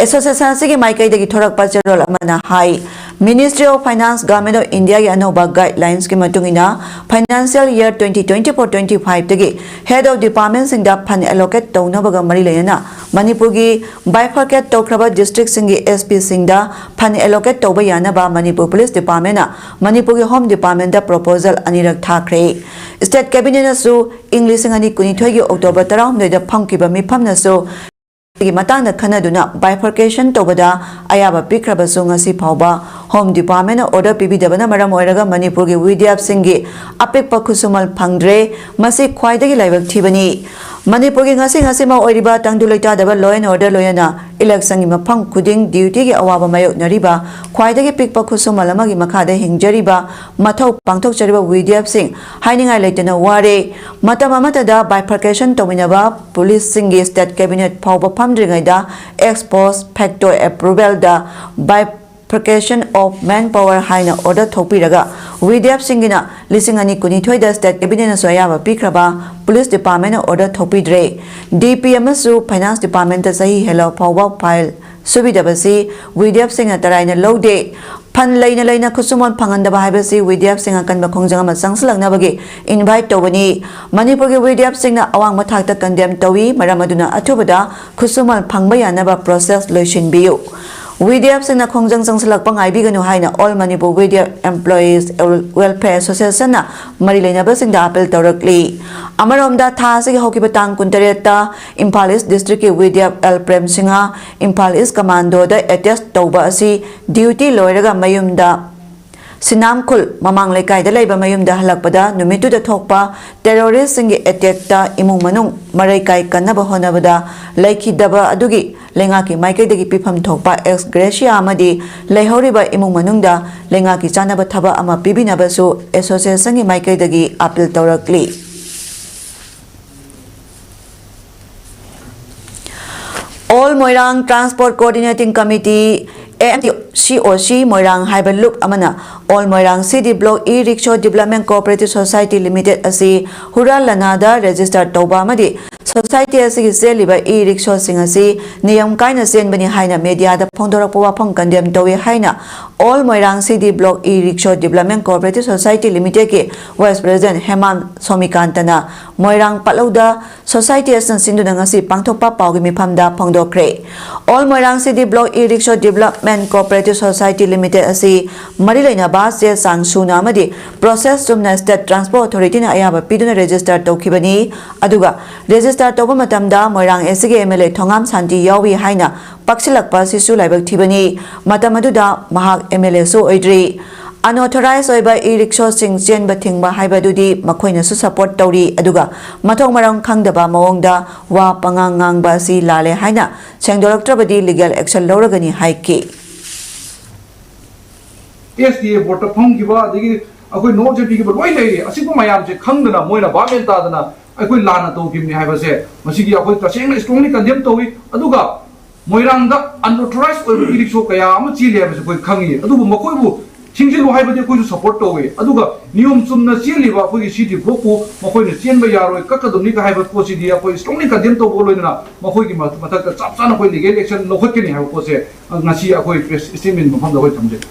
ꯑꯦꯁꯣꯁꯤꯌꯦꯁꯟ ꯑꯁꯤꯒꯤ ꯃꯥꯏꯀꯩꯗꯒꯤ ꯊꯣꯔꯛꯄ ꯆꯦꯔꯣꯜ ꯑꯃꯅ ꯍꯥꯏ, Ministry of Finance, Government of Indiaꯒꯤ ꯑꯅꯧꯕ ꯒꯥꯏꯗꯂꯥꯏꯟꯁꯀꯤ ꯃꯇꯨꯡ ꯏꯟꯅ financial year twenty twenty-four twenty-fiveꯇꯒꯤ head of departmentꯁꯤꯡꯗ fund allocate ꯇꯧꯅꯕꯒ ꯃꯔꯤ ꯂꯩꯅꯅ ꯃꯅꯤꯄꯨꯔꯒꯤ bifurcate ꯇꯧꯈ꯭ꯔꯕ districtꯁꯤꯡꯒꯤ S Pꯁꯤꯡꯗ fund allocate ꯇꯧꯕ ꯌꯥꯅꯕ ꯃꯅꯤꯄꯨꯔ ꯄꯨꯂꯤꯁ ꯗꯤꯄꯥꯔꯠꯃꯦꯟꯅ ꯃꯅꯤꯄꯨꯔꯒꯤ ꯍꯣꯝ ꯗꯤꯄꯥꯔꯠꯃꯦꯟꯗ proposal ꯑꯅꯤꯔꯛ ꯊꯥꯈ꯭ꯔꯦ꯫ ꯁ꯭ꯇꯦꯠ ꯀꯦꯕꯤꯅꯦꯠꯅꯁꯨ ꯏꯪ ꯂꯤꯁꯤꯡ ꯑꯅꯤ ꯀꯨꯟꯅꯤꯊꯣꯏꯒꯤ ꯑꯣꯛꯇꯣꯕꯔ ꯇꯔꯥꯍꯨꯝꯗꯣꯏꯗ ꯐꯝꯈꯤꯕ ꯃꯤꯐꯝꯅꯁꯨ ꯒꯤ ꯃꯇꯥꯡꯗ ꯈꯟꯅꯗꯨꯅ bifurcation ꯇꯧꯕꯗ ꯑꯌꯥꯕ ꯄꯤꯈ꯭ꯔꯕꯁꯨ ꯉꯁꯤ ꯐꯥꯎꯕ ꯍꯣꯝ ꯗꯤꯄꯥꯔꯠꯃꯦꯟꯅ order ꯄꯤꯕꯤꯗꯕꯅ ꯃꯔꯝ ꯑꯣꯏꯔꯒ ꯃꯅꯤꯄꯨꯔꯒꯤ ꯋꯤꯗ꯭ꯌꯥꯞꯁꯤꯡꯒꯤ ꯑꯄꯤꯛꯄ ꯈꯨꯠꯁꯨꯃꯜ ꯐꯪꯗ꯭ꯔꯦ꯫ ꯃꯁꯤ ꯈ꯭ꯋꯥꯏꯗꯒꯤ ꯂꯥꯏꯕꯛ ꯊꯤꯕꯅꯤ꯫ ꯃꯅꯤꯄꯨꯔꯒꯤ ꯉꯁꯤ ꯉꯁꯤꯃꯛ ꯑꯣꯏꯔꯤꯕ ꯇꯪꯗꯨ ꯂꯩꯇꯥꯗꯕ law and order ꯂꯣꯏꯅꯅ electionꯒꯤ ꯃꯐꯝ ꯈꯨꯗꯤꯡ dutyꯒꯤ ꯑꯋꯥꯕ ꯃꯥꯌꯣꯛꯅꯔꯤꯕ ꯈ꯭ꯋꯥꯏꯗꯒꯤ ꯄꯤꯛꯄ ꯈꯨꯠꯁꯨꯃꯜ ꯑꯃꯒꯤ ꯃꯈꯥꯗ ꯍꯤꯡꯖꯔꯤꯕ ꯃꯊꯧ ꯄꯥꯡꯊꯣꯛꯆꯔꯤꯕ ꯋꯤꯗ꯭ꯌꯥꯞꯁꯤꯡ ꯍꯥꯏꯅꯤꯡꯉꯥꯏ ꯂꯩꯇꯅ ꯋꯥꯔꯦ꯫ ꯃꯇꯝ ꯑꯃꯠꯇꯗ bifurcation ꯇꯧꯃꯤꯟꯅꯕ ꯄꯨꯂꯤꯁꯁꯤꯡꯒꯤ ꯁ꯭ꯇꯦꯠ ꯀꯦꯕꯤꯅꯦꯠ ꯐꯥꯎꯕ ꯐꯝꯗ꯭ꯔꯤꯉꯩꯗ ex post facto approvalꯗ bifurcation of manpower ꯍꯥꯏꯅ order ꯊꯣꯛꯄꯤꯔꯒ ꯋꯤꯗ꯭ꯌꯥꯞꯁꯤꯡꯒꯤꯅ ꯂꯤꯁꯤꯡ ꯑꯅꯤ ꯀꯨꯟꯅꯤꯊꯣꯏꯗ ꯁ꯭ꯇꯦꯠ ꯀꯦꯕꯤꯅꯦꯠꯅꯁꯨ ꯑꯌꯥꯕ ꯄꯤꯈ꯭ꯔꯕ ꯄꯨꯂꯤꯁ ꯗꯤꯄꯥꯔꯠꯃꯦꯟꯅ order ꯊꯣꯛꯄꯤꯗ꯭ꯔꯦ꯫ D P ꯑꯃꯁꯨ finance departmentꯇ ꯆꯍꯤ ꯍꯦꯜꯂꯕ ꯐꯥꯎꯕ file ꯁꯨꯕꯤꯗꯕꯁꯤ ꯋꯤꯗ꯭ꯌꯥꯞꯁꯤꯡꯅ ꯇꯔꯥꯏꯅ ꯂꯧꯗꯦ꯫ Fund ꯂꯩꯅ ꯂꯩꯅ ꯈꯨꯠꯁꯨꯃꯟ ꯐꯪꯍꯟꯗꯕ ꯍꯥꯏꯕꯁꯤ ꯋꯤꯗ꯭ꯌꯥꯞꯁꯤꯡ ꯑꯀꯟꯕ ꯈꯣꯡꯖꯪ ꯑꯃ ꯆꯪꯁꯤꯜꯂꯛꯅꯕꯒꯤ invite ꯇꯧꯕꯅꯤ꯫ ꯃꯅꯤꯄꯨꯔꯒꯤ ꯋꯤꯗ꯭ꯌꯥꯞꯁꯤꯡꯅ ꯑꯋꯥꯡꯕ ꯊꯥꯛꯇ condemn ꯇꯧꯏ꯫ ꯃꯔꯝ ꯑꯗꯨꯅ ꯑꯊꯨꯕꯗ ꯈꯨꯠꯁꯨꯃꯟ ꯐꯪꯕ ꯌꯥꯅꯕ process ꯂꯣꯏꯁꯤꯟꯕꯤꯌꯨ꯫ ꯋꯤꯗ꯭ꯌꯥꯞꯁꯤꯡꯅ ꯈꯣꯡꯖꯪ ꯆꯪꯁꯤꯜꯂꯛꯄ ꯉꯥꯏꯕꯤꯒꯅꯨ ꯍꯥꯏꯅ All Manipur ꯋꯤꯗ꯭ꯌꯥꯞ Employees Welfare Associationꯅ ꯃꯔꯤ ꯂꯩꯅꯕꯁꯤꯡꯗ appeal ꯇꯧꯔꯛꯂꯤ꯫ ꯑꯃꯔꯣꯝꯗ ꯊꯥ ꯑꯁꯤꯒꯤ ꯍꯧꯈꯤꯕ ꯇꯥꯡ ꯀꯨꯟꯇꯔꯦꯠꯇ ꯏꯝꯐꯥꯜ ꯏꯁ ꯗꯤꯁꯇ꯭ꯔꯤꯛꯀꯤ ꯋꯤꯗ꯭ꯌꯥꯞ ꯑꯦꯜ ꯄ꯭ꯔꯦꯝ ꯁꯤꯡꯍ ꯏꯝꯐꯥꯜ ꯏꯁ ꯀꯃꯥꯟꯗꯣꯗ attach ꯇꯧꯕ ꯑꯁꯤ duty ꯂꯣꯏꯔꯒ ꯃꯌꯨꯝꯗ ꯁꯤꯅꯥꯝꯈꯨꯜ ꯃꯃꯥꯡ ꯂꯩꯀꯥꯏꯗ ꯂꯩꯕ ꯃꯌꯨꯝꯗ ꯍꯜꯂꯛꯄꯗ ꯅꯨꯃꯤꯠꯇꯨꯗ ꯊꯣꯛꯄ terroristꯁꯤꯡꯒꯤ attackꯇ ꯏꯃꯨꯡ ꯃꯅꯨꯡ ꯃꯔꯩ ꯀꯥꯏ ꯀꯟꯅꯕ ꯍꯣꯠꯅꯕꯗ ꯂꯩꯈꯤꯗꯕ ꯑꯗꯨꯒꯤ ꯂꯩꯉꯥꯛꯀꯤ ꯃꯥꯏꯀꯩꯗꯒꯤ ꯄꯤꯐꯝ ꯊꯣꯛꯄ ex gratia ꯑꯃꯗꯤ ꯂꯩꯍꯧꯔꯤꯕ ꯏꯃꯨꯡ ꯃꯅꯨꯡꯗ ꯂꯩꯉꯥꯛꯀꯤ ꯆꯥꯅꯕ ꯊꯕꯛ ꯑꯃ ꯄꯤꯕꯤꯅꯕꯁꯨ associationꯒꯤ ꯃꯥꯏꯀꯩꯗꯒꯤ appeal ꯇꯧꯔꯛꯂꯤ꯫ All Moirang Transport Coordinating Committee, A M C O C Moirang ꯍꯥꯏꯕ ꯂꯨꯞ ꯑꯃꯅ All Moirang City Block E-Rickshaw Development Cooperative Society Limited ꯑꯁꯤ ꯍꯨꯔꯥꯟ ꯂꯅꯥꯗ register ꯇꯧꯕ ꯑꯃꯗꯤ society ꯑꯁꯤꯒꯤ ꯆꯦꯜꯂꯤꯕ e-rickshawꯁꯤꯡ ꯑꯁꯤ ꯅꯤꯌꯝ ꯀꯥꯏꯅ ꯆꯦꯟꯕꯅꯤ ꯍꯥꯏꯅ mediaꯗ ꯐꯣꯡꯗꯣꯔꯛꯄ ꯋꯥꯐꯝ condemn ꯇꯧꯏ ꯍꯥꯏꯅ All Moirang City Block E-Rickshaw Development Cooperative Society Limitedꯀꯤ Vice President ꯍꯦꯃꯥꯟ ꯁꯣꯃꯤꯀꯥꯟꯇꯅ ꯃꯣꯏꯔꯥꯡ ꯄꯠꯂꯧꯗ society ꯑꯁꯤꯅ ꯁꯤꯟꯗꯨꯅ ꯉꯁꯤ ꯄꯥꯡꯊꯣꯛꯄ ꯄꯥꯎꯒꯤ ꯃꯤꯐꯝꯗ ꯐꯣꯡꯗꯣꯛꯈ꯭ꯔꯦ꯫ All Moirang City Block E-Rickshaw Development Cooperative Society Limited ꯑꯁꯤ ꯃꯔꯤ ꯂꯩꯅꯕ ꯆꯦ ꯆꯥꯡ ꯁꯨꯅ ꯑꯃꯗꯤ process ꯆꯨꯝꯅ State Transport Authorityꯅ ꯑꯌꯥꯕ ꯄꯤꯗꯨꯅ register ꯇꯧꯈꯤꯕꯅꯤ꯫ ꯑꯗꯨꯒ register ꯇꯧꯕ ꯃꯇꯝꯗ ꯃꯣꯏꯔꯥꯡ ACꯒꯤ MLA ꯊꯣꯉꯥꯝ ꯁꯥꯟꯇꯤ ꯌꯥꯎꯏ ꯍꯥꯏꯅ ꯄꯛꯁꯤꯜꯂꯛꯄ ꯑꯁꯤꯁꯨ ꯂꯥꯏꯕꯛ ꯊꯤꯕꯅꯤ꯫ ꯃꯇꯝ ꯑꯗꯨꯗ ꯃꯍꯥꯛ MLAꯁꯨ ꯑꯣꯏꯗ꯭ꯔꯤ꯫ Unauthorized ꯑꯣꯏꯕ e-rickshawꯁꯤꯡ ꯆꯦꯟꯕ ꯊꯤꯡꯕ ꯍꯥꯏꯕꯗꯨꯗꯤ ꯃꯈꯣꯏꯅꯁꯨ support ꯇꯧꯔꯤ, ꯑꯗꯨꯒ ꯃꯊꯣꯡ ꯃꯔꯝ ꯈꯪꯗꯕ ꯃꯑꯣꯡꯗ ꯋꯥ ꯄꯉꯥꯡ ꯉꯥꯡꯕ ꯑꯁꯤ ꯂꯥꯜꯂꯦ ꯍꯥꯏꯅ ꯁꯦꯡꯗꯣꯔꯛꯇ꯭ꯔꯕꯗꯤ legal action ꯂꯧꯔꯒꯅꯤ ꯍꯥꯏꯈꯤ꯫ STA boardꯇ ꯐꯝꯈꯤꯕ, ꯑꯗꯒꯤ ꯑꯩꯈꯣꯏ ꯅꯣꯠꯁꯦ ꯄꯤꯈꯤꯕ ꯂꯣꯏ ꯂꯩꯔꯤ꯫ ꯑꯁꯤꯒꯨꯝꯕ ꯃꯌꯥꯝꯁꯦ ꯈꯪꯗꯅ ꯃꯣꯏꯅ ꯚꯥꯞ ꯃꯦꯟ ꯇꯥꯗꯅ ꯑꯩꯈꯣꯏ ꯂꯥꯟꯅ ꯇꯧꯈꯤꯕꯅꯤ ꯍꯥꯏꯕꯁꯦ, ꯃꯁꯤꯒꯤ ꯑꯩꯈꯣꯏ ꯇꯁꯦꯡꯅ strongly condemn ꯇꯧꯏ꯫ ꯑꯗꯨꯒ ꯃꯣꯏꯔꯥꯡꯗ unauthorized ꯑꯣꯏꯕ e-rickshaw ꯀꯌꯥ ꯑꯃ ꯆꯦꯜꯂꯤ ꯍꯥꯏꯕꯁꯦ ꯑꯩꯈꯣꯏ ꯈꯪꯉꯤ꯫ ꯑꯗꯨꯕꯨ ꯃꯈꯣꯏꯕꯨ ꯊꯤꯡꯖꯤꯜꯂꯨ ꯍꯥꯏꯕꯗꯤ ꯑꯩꯈꯣꯏꯁꯨ support ꯇꯧꯏ꯫ ꯑꯗꯨꯒ ꯅꯤꯌꯣꯝ ꯆꯨꯝꯅ ꯆꯦꯜꯂꯤꯕ ꯑꯩꯈꯣꯏꯒꯤ city blockꯄꯨ ꯃꯈꯣꯏꯅ ꯆꯦꯟꯕ ꯌꯥꯔꯣꯏ, ꯀꯛꯀꯗꯕꯅꯤ ꯍꯥꯏꯕ ꯄꯣꯠꯁꯤꯗꯤ ꯑꯩꯈꯣꯏ strongly condemn ꯇꯧꯕꯒ ꯂꯣꯏꯅꯅ ꯃꯈꯣꯏꯒꯤ ꯃꯊꯛꯇ ꯆꯞ ꯆꯥꯅ ꯑꯩꯈꯣꯏ legal action ꯂꯧꯈꯠꯀꯅꯤ ꯍꯥꯏꯕ ꯄꯣꯠꯁꯦ ꯉꯁꯤ ꯑꯩꯈꯣꯏ press statement ꯃꯐꯝꯗ ꯑꯩꯈꯣꯏ ꯊꯝꯖꯩ꯫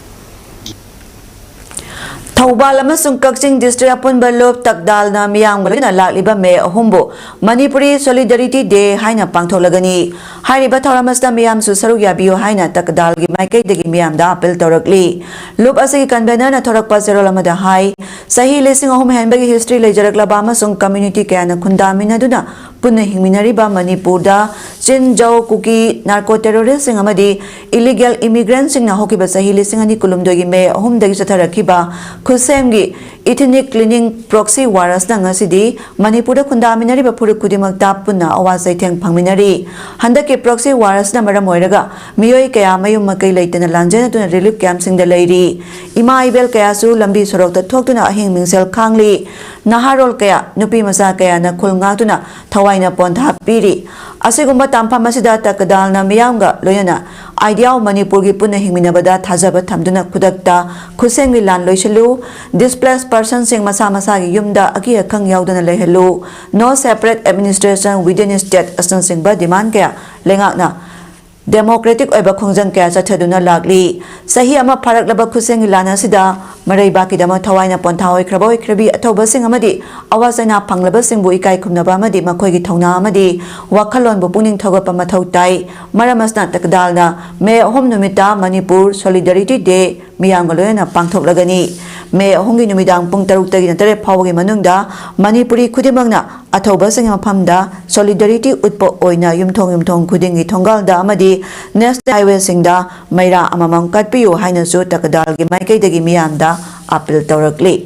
ꯊꯧꯕꯥꯜ ꯑꯃꯁꯨꯡ ꯀꯛꯆꯤꯡ district ꯑꯄꯨꯟꯕ ꯂꯨꯞ ꯇꯛꯗꯥꯜꯅ ꯃꯤꯌꯥꯝꯒ ꯂꯣꯏꯅꯅ ꯂꯥꯛꯂꯤꯕ May ꯑꯍꯨꯝꯕꯨ Manipuri Solidarity Day ꯍꯥꯏꯅ ꯄꯥꯡꯊꯣꯛꯂꯒꯅꯤ꯫ ꯍꯥꯏꯔꯤꯕ ꯊꯧꯔꯝ ꯑꯁꯤꯗ ꯃꯤꯌꯥꯝꯁꯨ ꯁꯔꯨꯛ ꯌꯥꯕꯤꯌꯨ ꯍꯥꯏꯅ ꯇꯛꯗꯥꯜꯒꯤ ꯃꯥꯏꯀꯩꯗꯒꯤ ꯃꯤꯌꯥꯝꯗ appeal ꯇꯧꯔꯛꯂꯤ꯫ ꯂꯨꯞ ꯑꯁꯤꯒꯤ convenerꯅ ꯊꯣꯔꯛꯄ ꯆꯦꯔꯣꯜ ꯑꯃꯗ ꯍꯥꯏ, ꯆꯍꯤ ꯂꯤꯁꯤꯡ ꯑꯍꯨꯝ ꯍꯦꯟꯕꯒꯤ history ꯂꯩꯖꯔꯛꯂꯕ ꯑꯃꯁꯨꯡ community ꯀꯌꯥꯅ ꯈꯨꯟꯗꯥꯃꯤꯟꯅꯗꯨꯅ ꯄꯨꯟꯅ ꯍꯤꯡꯃꯤꯟꯅꯔꯤꯕ ꯃꯅꯤꯄꯨꯔꯗ ꯆꯤꯟ, ꯖꯧ, ꯀꯨꯀꯤ, narco terroristꯁꯤꯡ ꯑꯃꯗꯤ illegal immigrantꯁꯤꯡꯅ ꯍꯧꯈꯤꯕ ꯆꯍꯤ ꯂꯤꯁꯤꯡ ꯑꯅꯤ ꯀꯨꯟꯍꯨꯝꯗꯣꯏꯒꯤ May ꯑꯍꯨꯝꯗꯒꯤ ꯆꯠꯊꯔꯛꯈꯤꯕ ꯈꯨꯠꯁꯦꯝꯒꯤ ethnic cleaning proxy war ꯑꯁꯤꯅ ꯉꯁꯤꯗꯤ ꯃꯅꯤꯄꯨꯔꯗ ꯈꯨꯟꯗꯥꯃꯤꯟꯅꯔꯤꯕ ꯐꯨꯔꯨꯞ ꯈꯨꯗꯤꯡꯃꯛꯇ ꯄꯨꯟꯅ ꯑꯋꯥ ꯆꯩꯊꯦꯡ ꯐꯪꯃꯤꯟꯅꯔꯤ꯫ ꯍꯟꯗꯛꯀꯤ proxy war ꯑꯁꯤꯅ ꯃꯔꯝ ꯑꯣꯏꯔꯒ ꯃꯤꯑꯣꯏ ꯀꯌꯥ ꯃꯌꯨꯝ ꯃꯀꯩ ꯂꯩꯇꯅ ꯂꯥꯟꯖꯦꯟꯅꯗꯨꯅ relief campꯁꯤꯡꯗ ꯂꯩꯔꯤ꯫ ꯏꯃꯥ ꯏꯕꯦꯜ ꯀꯌꯥꯁꯨ ꯂꯝꯕꯤ ꯁꯣꯔꯣꯛꯇ ꯊꯣꯛꯇꯨꯅ ꯃꯍꯤꯡ ꯃꯤꯡꯁꯦꯜ ꯈꯥꯡꯂꯤ꯫ ꯅꯍꯥꯔꯣꯜ ꯀꯌꯥ, ꯅꯨꯄꯤ ꯃꯆꯥ ꯀꯌꯥꯅ ꯈꯨꯜ ꯉꯥꯛꯇꯨꯅ ꯊꯋꯥꯏꯅ ꯄꯣꯟꯊꯥ ꯄꯤꯔꯤ꯫ ꯑꯁꯤꯒꯨꯝꯕ ꯇꯥꯟꯐꯝ ꯑꯁꯤꯗ ꯇꯀꯗꯥꯜꯅ ꯃꯤꯌꯥꯝꯒ ꯂꯣꯏꯅꯅ ꯑꯥꯏꯗꯤꯌꯥꯎ ꯃꯅꯤꯄꯨꯔꯒꯤ ꯄꯨꯟꯅ ꯍꯤꯡꯃꯤꯟꯅꯕꯗ ꯊꯥꯖꯕ ꯊꯝꯗꯨꯅ ꯈꯨꯗꯛꯇ ꯈꯨꯠꯁꯦꯝꯒꯤ ꯂꯥꯟ ꯂꯣꯏꯁꯤꯜꯂꯨ, displaced personꯁꯤꯡ ꯃꯁꯥ ꯃꯁꯥꯒꯤ ꯌꯨꯝꯗ ꯑꯀꯤ ꯑꯈꯪ ꯌꯥꯎꯗꯅ ꯂꯩꯍꯜꯂꯨ, no separate administration within state ꯑꯁꯤꯅꯆꯤꯡꯕ demand ꯀꯌꯥ ꯂꯩꯉꯥꯛꯅ democratic ꯑꯣꯏꯕ ꯈꯣꯡꯖꯪ ꯀꯌꯥ ꯆꯠꯊꯗꯨꯅ ꯂꯥꯛꯂꯤ꯫ ꯆꯍꯤ ꯑꯃ ꯐꯥꯔꯛꯂꯕ ꯈꯨꯠꯁꯦꯝꯒꯤ ꯂꯥꯟ ꯑꯁꯤꯗ ꯃꯔꯩꯕꯥꯛꯀꯤꯗꯃꯛ ꯊꯋꯥꯏꯅ ꯄꯣꯟꯊꯥ ꯑꯣꯏꯈ꯭ꯔꯕ ꯑꯣꯏꯈ꯭ꯔꯕꯤ ꯑꯊꯧꯕꯁꯤꯡ ꯑꯃꯗꯤ ꯑꯋꯥ ꯆꯩꯅꯥ ꯐꯪꯂꯕꯁꯤꯡꯕꯨ ꯏꯀꯥꯏ ꯈꯨꯝꯅꯕ ꯑꯃꯗꯤ ꯃꯈꯣꯏꯒꯤ ꯊꯧꯅꯥ ꯑꯃꯗꯤ ꯋꯥꯈꯜꯂꯣꯟꯕꯨ ꯄꯨꯛꯅꯤꯡ ꯊꯧꯒꯠꯄ ꯃꯊꯧ ꯇꯥꯏ꯫ ꯃꯔꯝ ꯑꯁꯤꯅ ꯇꯀꯗꯥꯜꯅ ꯃꯦ ꯑꯍꯨꯝ ꯅꯨꯃꯤꯠꯇ ꯃꯅꯤꯄꯨꯔ Solidarity Day ꯃꯤꯌꯥꯝꯒ ꯂꯣꯏꯅꯅ ꯄꯥꯡꯊꯣꯛꯂꯒꯅꯤ꯫ ꯃꯦ ꯑꯍꯨꯝꯒꯤ ꯅꯨꯃꯤꯗꯥꯡ ꯄꯨꯡ ꯇꯔꯨꯛꯇꯒꯤꯅ ꯇꯔꯦꯠ ꯐꯥꯎꯕꯒꯤ ꯃꯅꯨꯡꯗ ꯃꯅꯤꯄꯨꯔꯤ ꯈꯨꯗꯤꯡꯃꯛꯅ ꯑꯊꯧꯕꯁꯤꯡꯒꯤ ꯃꯐꯝꯗ solidarity ꯎꯠꯄ ꯑꯣꯏꯅ ꯌꯨꯝꯊꯣꯡ ꯌꯨꯝꯊꯣꯡ ꯈꯨꯗꯤꯡꯒꯤ ꯊꯣꯡꯒꯥꯜꯗ ꯑꯃꯗꯤ national highwayꯁꯤꯡꯗ ꯃꯩꯔꯥ ꯑꯃꯃꯝ ꯀꯠꯄꯤꯌꯨ ꯍꯥꯏꯅꯁꯨ ꯇꯀꯗꯥꯜꯒꯤ ꯃꯥꯏꯀꯩꯗꯒꯤ ꯃꯤꯌꯥꯝꯗ appeal ꯇꯧꯔꯛꯂꯤ꯫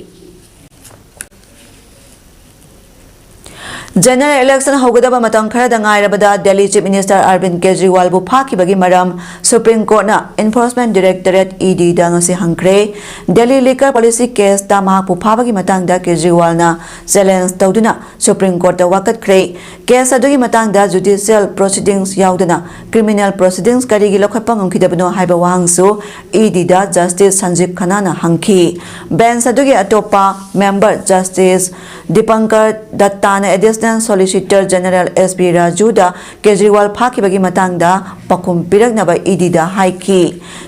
General election ꯍꯧꯒꯗꯕ ꯃꯇꯝ ꯈꯔꯗ ꯉꯥꯏꯔꯕꯗ ꯗꯦꯜꯂꯤ Chief Minister ꯑꯔꯕꯤꯟ ꯀꯦꯖ꯭ꯔꯤꯋꯥꯜꯕꯨ ꯐꯥꯈꯤꯕꯒꯤ ꯃꯔꯝ Supreme Courtꯅ Enforcement Directorate EDꯗ ꯉꯁꯤ ꯍꯪꯈ꯭ꯔꯦ꯫ ꯗꯦꯜꯂꯤ liquor policy caseꯇ ꯃꯍꯥꯛꯄꯨ ꯐꯥꯕꯒꯤ ꯃꯇꯥꯡꯗ ꯀꯦꯖ꯭ꯔꯤꯋꯥꯜꯅ challenge ꯇꯧꯗꯨꯅ Supreme Courtꯇ ꯋꯥꯀꯠꯈ꯭ꯔꯦ꯫ Case ꯑꯗꯨꯒꯤ ꯃꯇꯥꯡꯗ judicial proceedings ꯌꯥꯎꯗꯅ criminal proceedings ꯀꯔꯤꯒꯤ ꯂꯧꯈꯠꯄ ꯉꯝꯈꯤꯗꯕꯅꯣ ꯍꯥꯏꯕ ꯋꯥꯍꯪꯁꯨ EDꯗ Justice ꯁꯟꯖꯤꯕ ꯈꯟꯅꯥꯅ ꯍꯪꯈꯤ꯫ Bench ꯑꯗꯨꯒꯤ ꯑꯇꯣꯞꯄ member Justice ꯗꯤꯄꯪꯀꯔ ꯗꯠꯇꯥꯅ Additional Solicitor General S P ꯔꯥꯖꯨꯗ ꯀꯦꯖ꯭ꯔꯤꯋꯥꯜ ꯐꯥꯈꯤꯕꯒꯤ ꯃꯇꯥꯡꯗ ꯄꯥꯎꯈꯨꯝ ꯄꯤꯔꯛꯅꯕ EDꯗ ꯍꯥꯏꯈꯤ꯫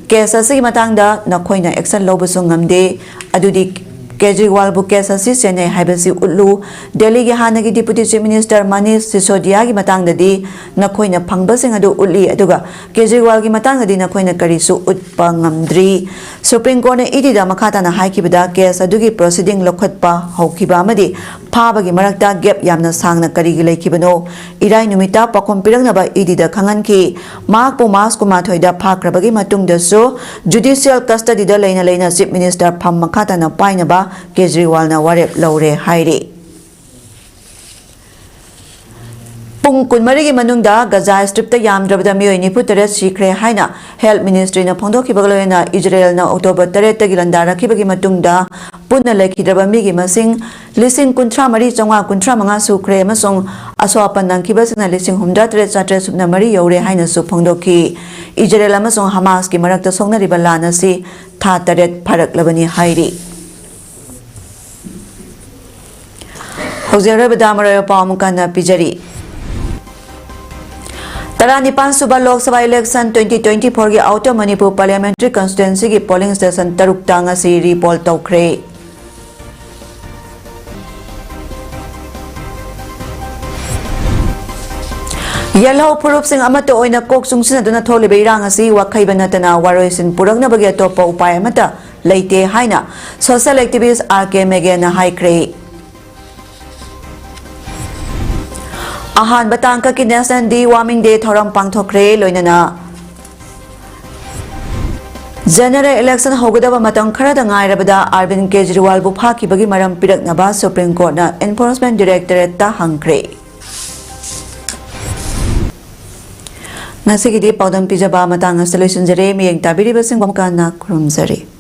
Case ꯑꯁꯤꯒꯤ ꯃꯇꯥꯡꯗ ꯅꯈꯣꯏꯅ action ꯂꯧꯕꯁꯨ ꯉꯝꯗꯦ, ꯑꯗꯨꯗꯤ ꯀꯦꯖ꯭ꯔꯤꯋꯥꯜꯕꯨ case ꯑꯁꯤ ꯆꯦꯟꯅꯩ ꯍꯥꯏꯕꯁꯤ ꯎꯠꯂꯨ꯫ ꯗꯦꯜꯂꯤꯒꯤ ꯍꯥꯟꯅꯒꯤ Deputy Chief Minister ꯃꯅꯤꯁ ꯁꯤꯁꯣꯗꯤꯌꯥꯒꯤ ꯃꯇꯥꯡꯗꯗꯤ ꯅꯈꯣꯏꯅ ꯐꯪꯕꯁꯤꯡ ꯑꯗꯨ ꯎꯠꯂꯤ, ꯑꯗꯨꯒ ꯀꯦꯖ꯭ꯔꯤꯋꯥꯜꯒꯤ ꯃꯇꯥꯡꯗꯗꯤ ꯅꯈꯣꯏꯅ ꯀꯔꯤꯁꯨ ꯎꯠꯄ ꯉꯝꯗ꯭ꯔꯤ꯫ Supreme Courtꯅ EDꯗ ꯃꯈꯥ ꯇꯥꯅ ꯍꯥꯏꯈꯤꯕꯗ, case ꯑꯗꯨꯒꯤ proceeding ꯂꯧꯈꯠꯄ ꯍꯧꯈꯤꯕ ꯑꯃꯗꯤ ꯐꯥꯕꯒꯤ ꯃꯔꯛꯇ gap ꯌꯥꯝꯅ ꯁꯥꯡꯅ ꯀꯔꯤꯒꯤ ꯂꯩꯈꯤꯕꯅꯣ? ꯏꯔꯥꯏ ꯅꯨꯃꯤꯠꯇ ꯄꯥꯎꯈꯨꯝ ꯄꯤꯔꯛꯅꯕ EDꯗ ꯈꯪꯍꯟꯈꯤ꯫ ꯃꯍꯥꯛꯄꯨ March ꯀꯨꯟꯃꯥꯊꯣꯏꯗ ꯐꯥꯈ꯭ꯔꯕꯒꯤ ꯃꯇꯨꯡꯗꯁꯨ judicial custodyꯗ ꯂꯩꯅ ꯂꯩꯅ Chief Minister ꯐꯝ ꯃꯈꯥ ꯇꯥꯅ ꯄꯥꯏꯅꯕ ꯀꯦꯖ꯭ꯔꯤꯋꯥꯜꯅ ꯋꯥꯔꯦꯞ ꯂꯧꯔꯦ ꯍꯥꯏꯔꯤ꯫ ꯄꯨꯡ ꯀꯨꯟꯃꯔꯤꯒꯤ ꯃꯅꯨꯡꯗ ꯒꯖꯥ ꯁ꯭ꯇ꯭ꯔꯤꯞꯇ ꯌꯥꯝꯗ꯭ꯔꯕꯗ ꯃꯤꯑꯣꯏ ꯅꯤꯐꯨ ꯇꯔꯦꯠ ꯁꯤꯈ꯭ꯔꯦ ꯍꯥꯏꯅ ꯍꯦꯜꯊ ꯃꯤꯅꯤꯁꯇ꯭ꯔꯤꯅ ꯐꯣꯡꯗꯣꯛꯈꯤꯕꯒ ꯂꯣꯏꯅꯅ ꯏꯖꯔꯦꯜꯅ ꯑꯣꯛꯇꯣꯕꯔ ꯇꯔꯦꯠꯇꯒꯤ ꯂꯥꯟꯗꯥꯔꯛꯈꯤꯕꯒꯤ ꯃꯇꯨꯡꯗ ꯄꯨꯟꯅ ꯂꯩꯈꯤꯗ꯭ꯔꯕ ꯃꯤꯒꯤ ꯃꯁꯤꯡ ꯂꯤꯁꯤꯡ ꯀꯨꯟꯊ꯭ꯔꯥ ꯃꯔꯤ ꯆꯥꯝꯃꯉꯥ ꯀꯨꯟꯊ꯭ꯔꯥ ꯃꯉꯥ ꯁꯨꯈ꯭ꯔꯦ ꯑꯃꯁꯨꯡ ꯑꯁꯣꯛ ꯑꯄꯟ ꯅꯪꯈꯤꯕꯁꯤꯡꯅ ꯂꯤꯁꯤꯡ ꯍꯨꯝꯐꯨꯇꯔꯦꯠ ꯆꯥꯇ꯭ꯔꯦꯠ ꯁꯨꯞꯅ ꯃꯔꯤ ꯌꯧꯔꯦ ꯍꯥꯏꯅꯁꯨ ꯐꯣꯡꯗꯣꯛꯈꯤ꯫ ꯏꯖꯔꯦꯜ ꯑꯃꯁꯨꯡ ꯍꯃꯥꯁꯀꯤ ꯃꯔꯛꯇ ꯁꯣꯛꯅꯔꯤꯕ ꯂꯥꯟ ꯑꯁꯤ ꯊꯥ ꯇꯔꯦꯠ ꯐꯥꯔꯛꯂꯕꯅꯤ ꯍꯥꯏꯔꯤ꯫ ꯍꯧꯖꯤꯛ ꯑꯔꯣꯏꯕꯗ ꯃꯔꯨꯑꯣꯏꯕ ꯄꯥꯎ ꯑꯃꯨꯛ ꯍꯟꯅ ꯄꯤꯖꯔꯤ꯫ ꯇꯔꯥꯅꯤꯄꯥꯟ ꯁꯨꯕ Lok Sabha election twenty twenty ꯐꯣꯔꯒꯤ ꯑꯥꯎꯇꯔ ꯃꯅꯤꯄꯨꯔ ꯄꯥꯔꯂꯤꯌꯥꯃꯦꯟꯇꯔꯤ ꯀꯟꯁꯇꯤꯇ꯭ꯋꯦꯟꯁꯤꯒꯤ ꯄꯣꯂꯤꯡ ꯁ꯭ꯇꯦꯁꯟ ꯇꯔꯨꯛꯇ ꯉꯁꯤ ꯔꯤꯄꯣꯜ ꯇꯧꯈ꯭ꯔꯦ꯫ ꯌꯦꯜꯍꯧ ꯐꯨꯔꯨꯞꯁꯤꯡ ꯑꯃꯠꯇ ꯑꯣꯏꯅ ꯀꯣꯛ ꯆꯨꯡꯁꯤꯟꯅꯗꯨꯅ ꯊꯣꯛꯂꯤꯕ ꯏꯔꯥꯡ ꯑꯁꯤ ꯋꯥꯈꯩꯕ ꯅꯠꯇꯅ ꯋꯥꯔꯣꯏꯁꯤꯟ ꯄꯨꯔꯛꯅꯕꯒꯤ ꯑꯇꯣꯞꯄ ꯎꯄꯥꯏ ꯑꯃꯠꯇ ꯂꯩꯇꯦ ꯍꯥꯏꯅ ꯁꯣꯁꯤꯌꯦꯜ ꯑꯦꯛꯇꯤꯚꯤꯁ꯭ꯠ ꯑꯥꯔ ꯀꯦ ꯃꯦꯒꯦꯅ ꯍꯥꯏꯈ꯭ꯔꯦ꯫ ꯑꯍꯥꯟꯕ ꯇꯥꯡꯀꯛꯀꯤ ꯅꯦꯁꯅꯦꯜ ꯗꯤ ꯋꯥꯔꯃꯤꯡ ꯗꯦ ꯊꯧꯔꯝ ꯄꯥꯡꯊꯣꯛꯈ꯭ꯔꯦ꯫ ꯂꯣꯏꯅꯅ ꯖꯦꯅꯔꯦꯜ ꯏꯂꯦꯛꯁꯟ ꯍꯧꯒꯗꯕ ꯃꯇꯝ ꯈꯔꯗ ꯉꯥꯏꯔꯕꯗ ꯑꯔꯕꯤꯟ ꯀꯦꯖꯔꯤꯋꯥꯜꯕꯨ ꯐꯥꯈꯤꯕꯒꯤ ꯃꯔꯝ ꯄꯤꯔꯛꯅꯕ ꯁꯨꯄ꯭ꯔꯤꯝ ꯀꯣꯔꯠꯅ ꯑꯦꯟꯐꯣꯔꯁꯃꯦꯟꯠ ꯗꯥꯏꯔꯦꯛꯇꯣꯔꯦꯠꯇ ꯍꯪꯈ꯭ꯔꯦ꯫ ꯉꯁꯤꯒꯤꯗꯤ ꯄꯥꯎꯗꯝ ꯄꯤꯖꯕ ꯃꯇꯥꯡ ꯑꯁꯤꯗ ꯂꯣꯏꯁꯤꯟꯖꯔꯦ꯫ ꯃꯤꯠꯌꯦꯡ ꯇꯥꯕꯤꯔꯤꯕꯁꯤꯡꯕꯨ ꯑꯃꯨꯛꯀ ꯍꯟꯅ ꯈꯨꯔꯨꯝꯖꯔꯤ꯫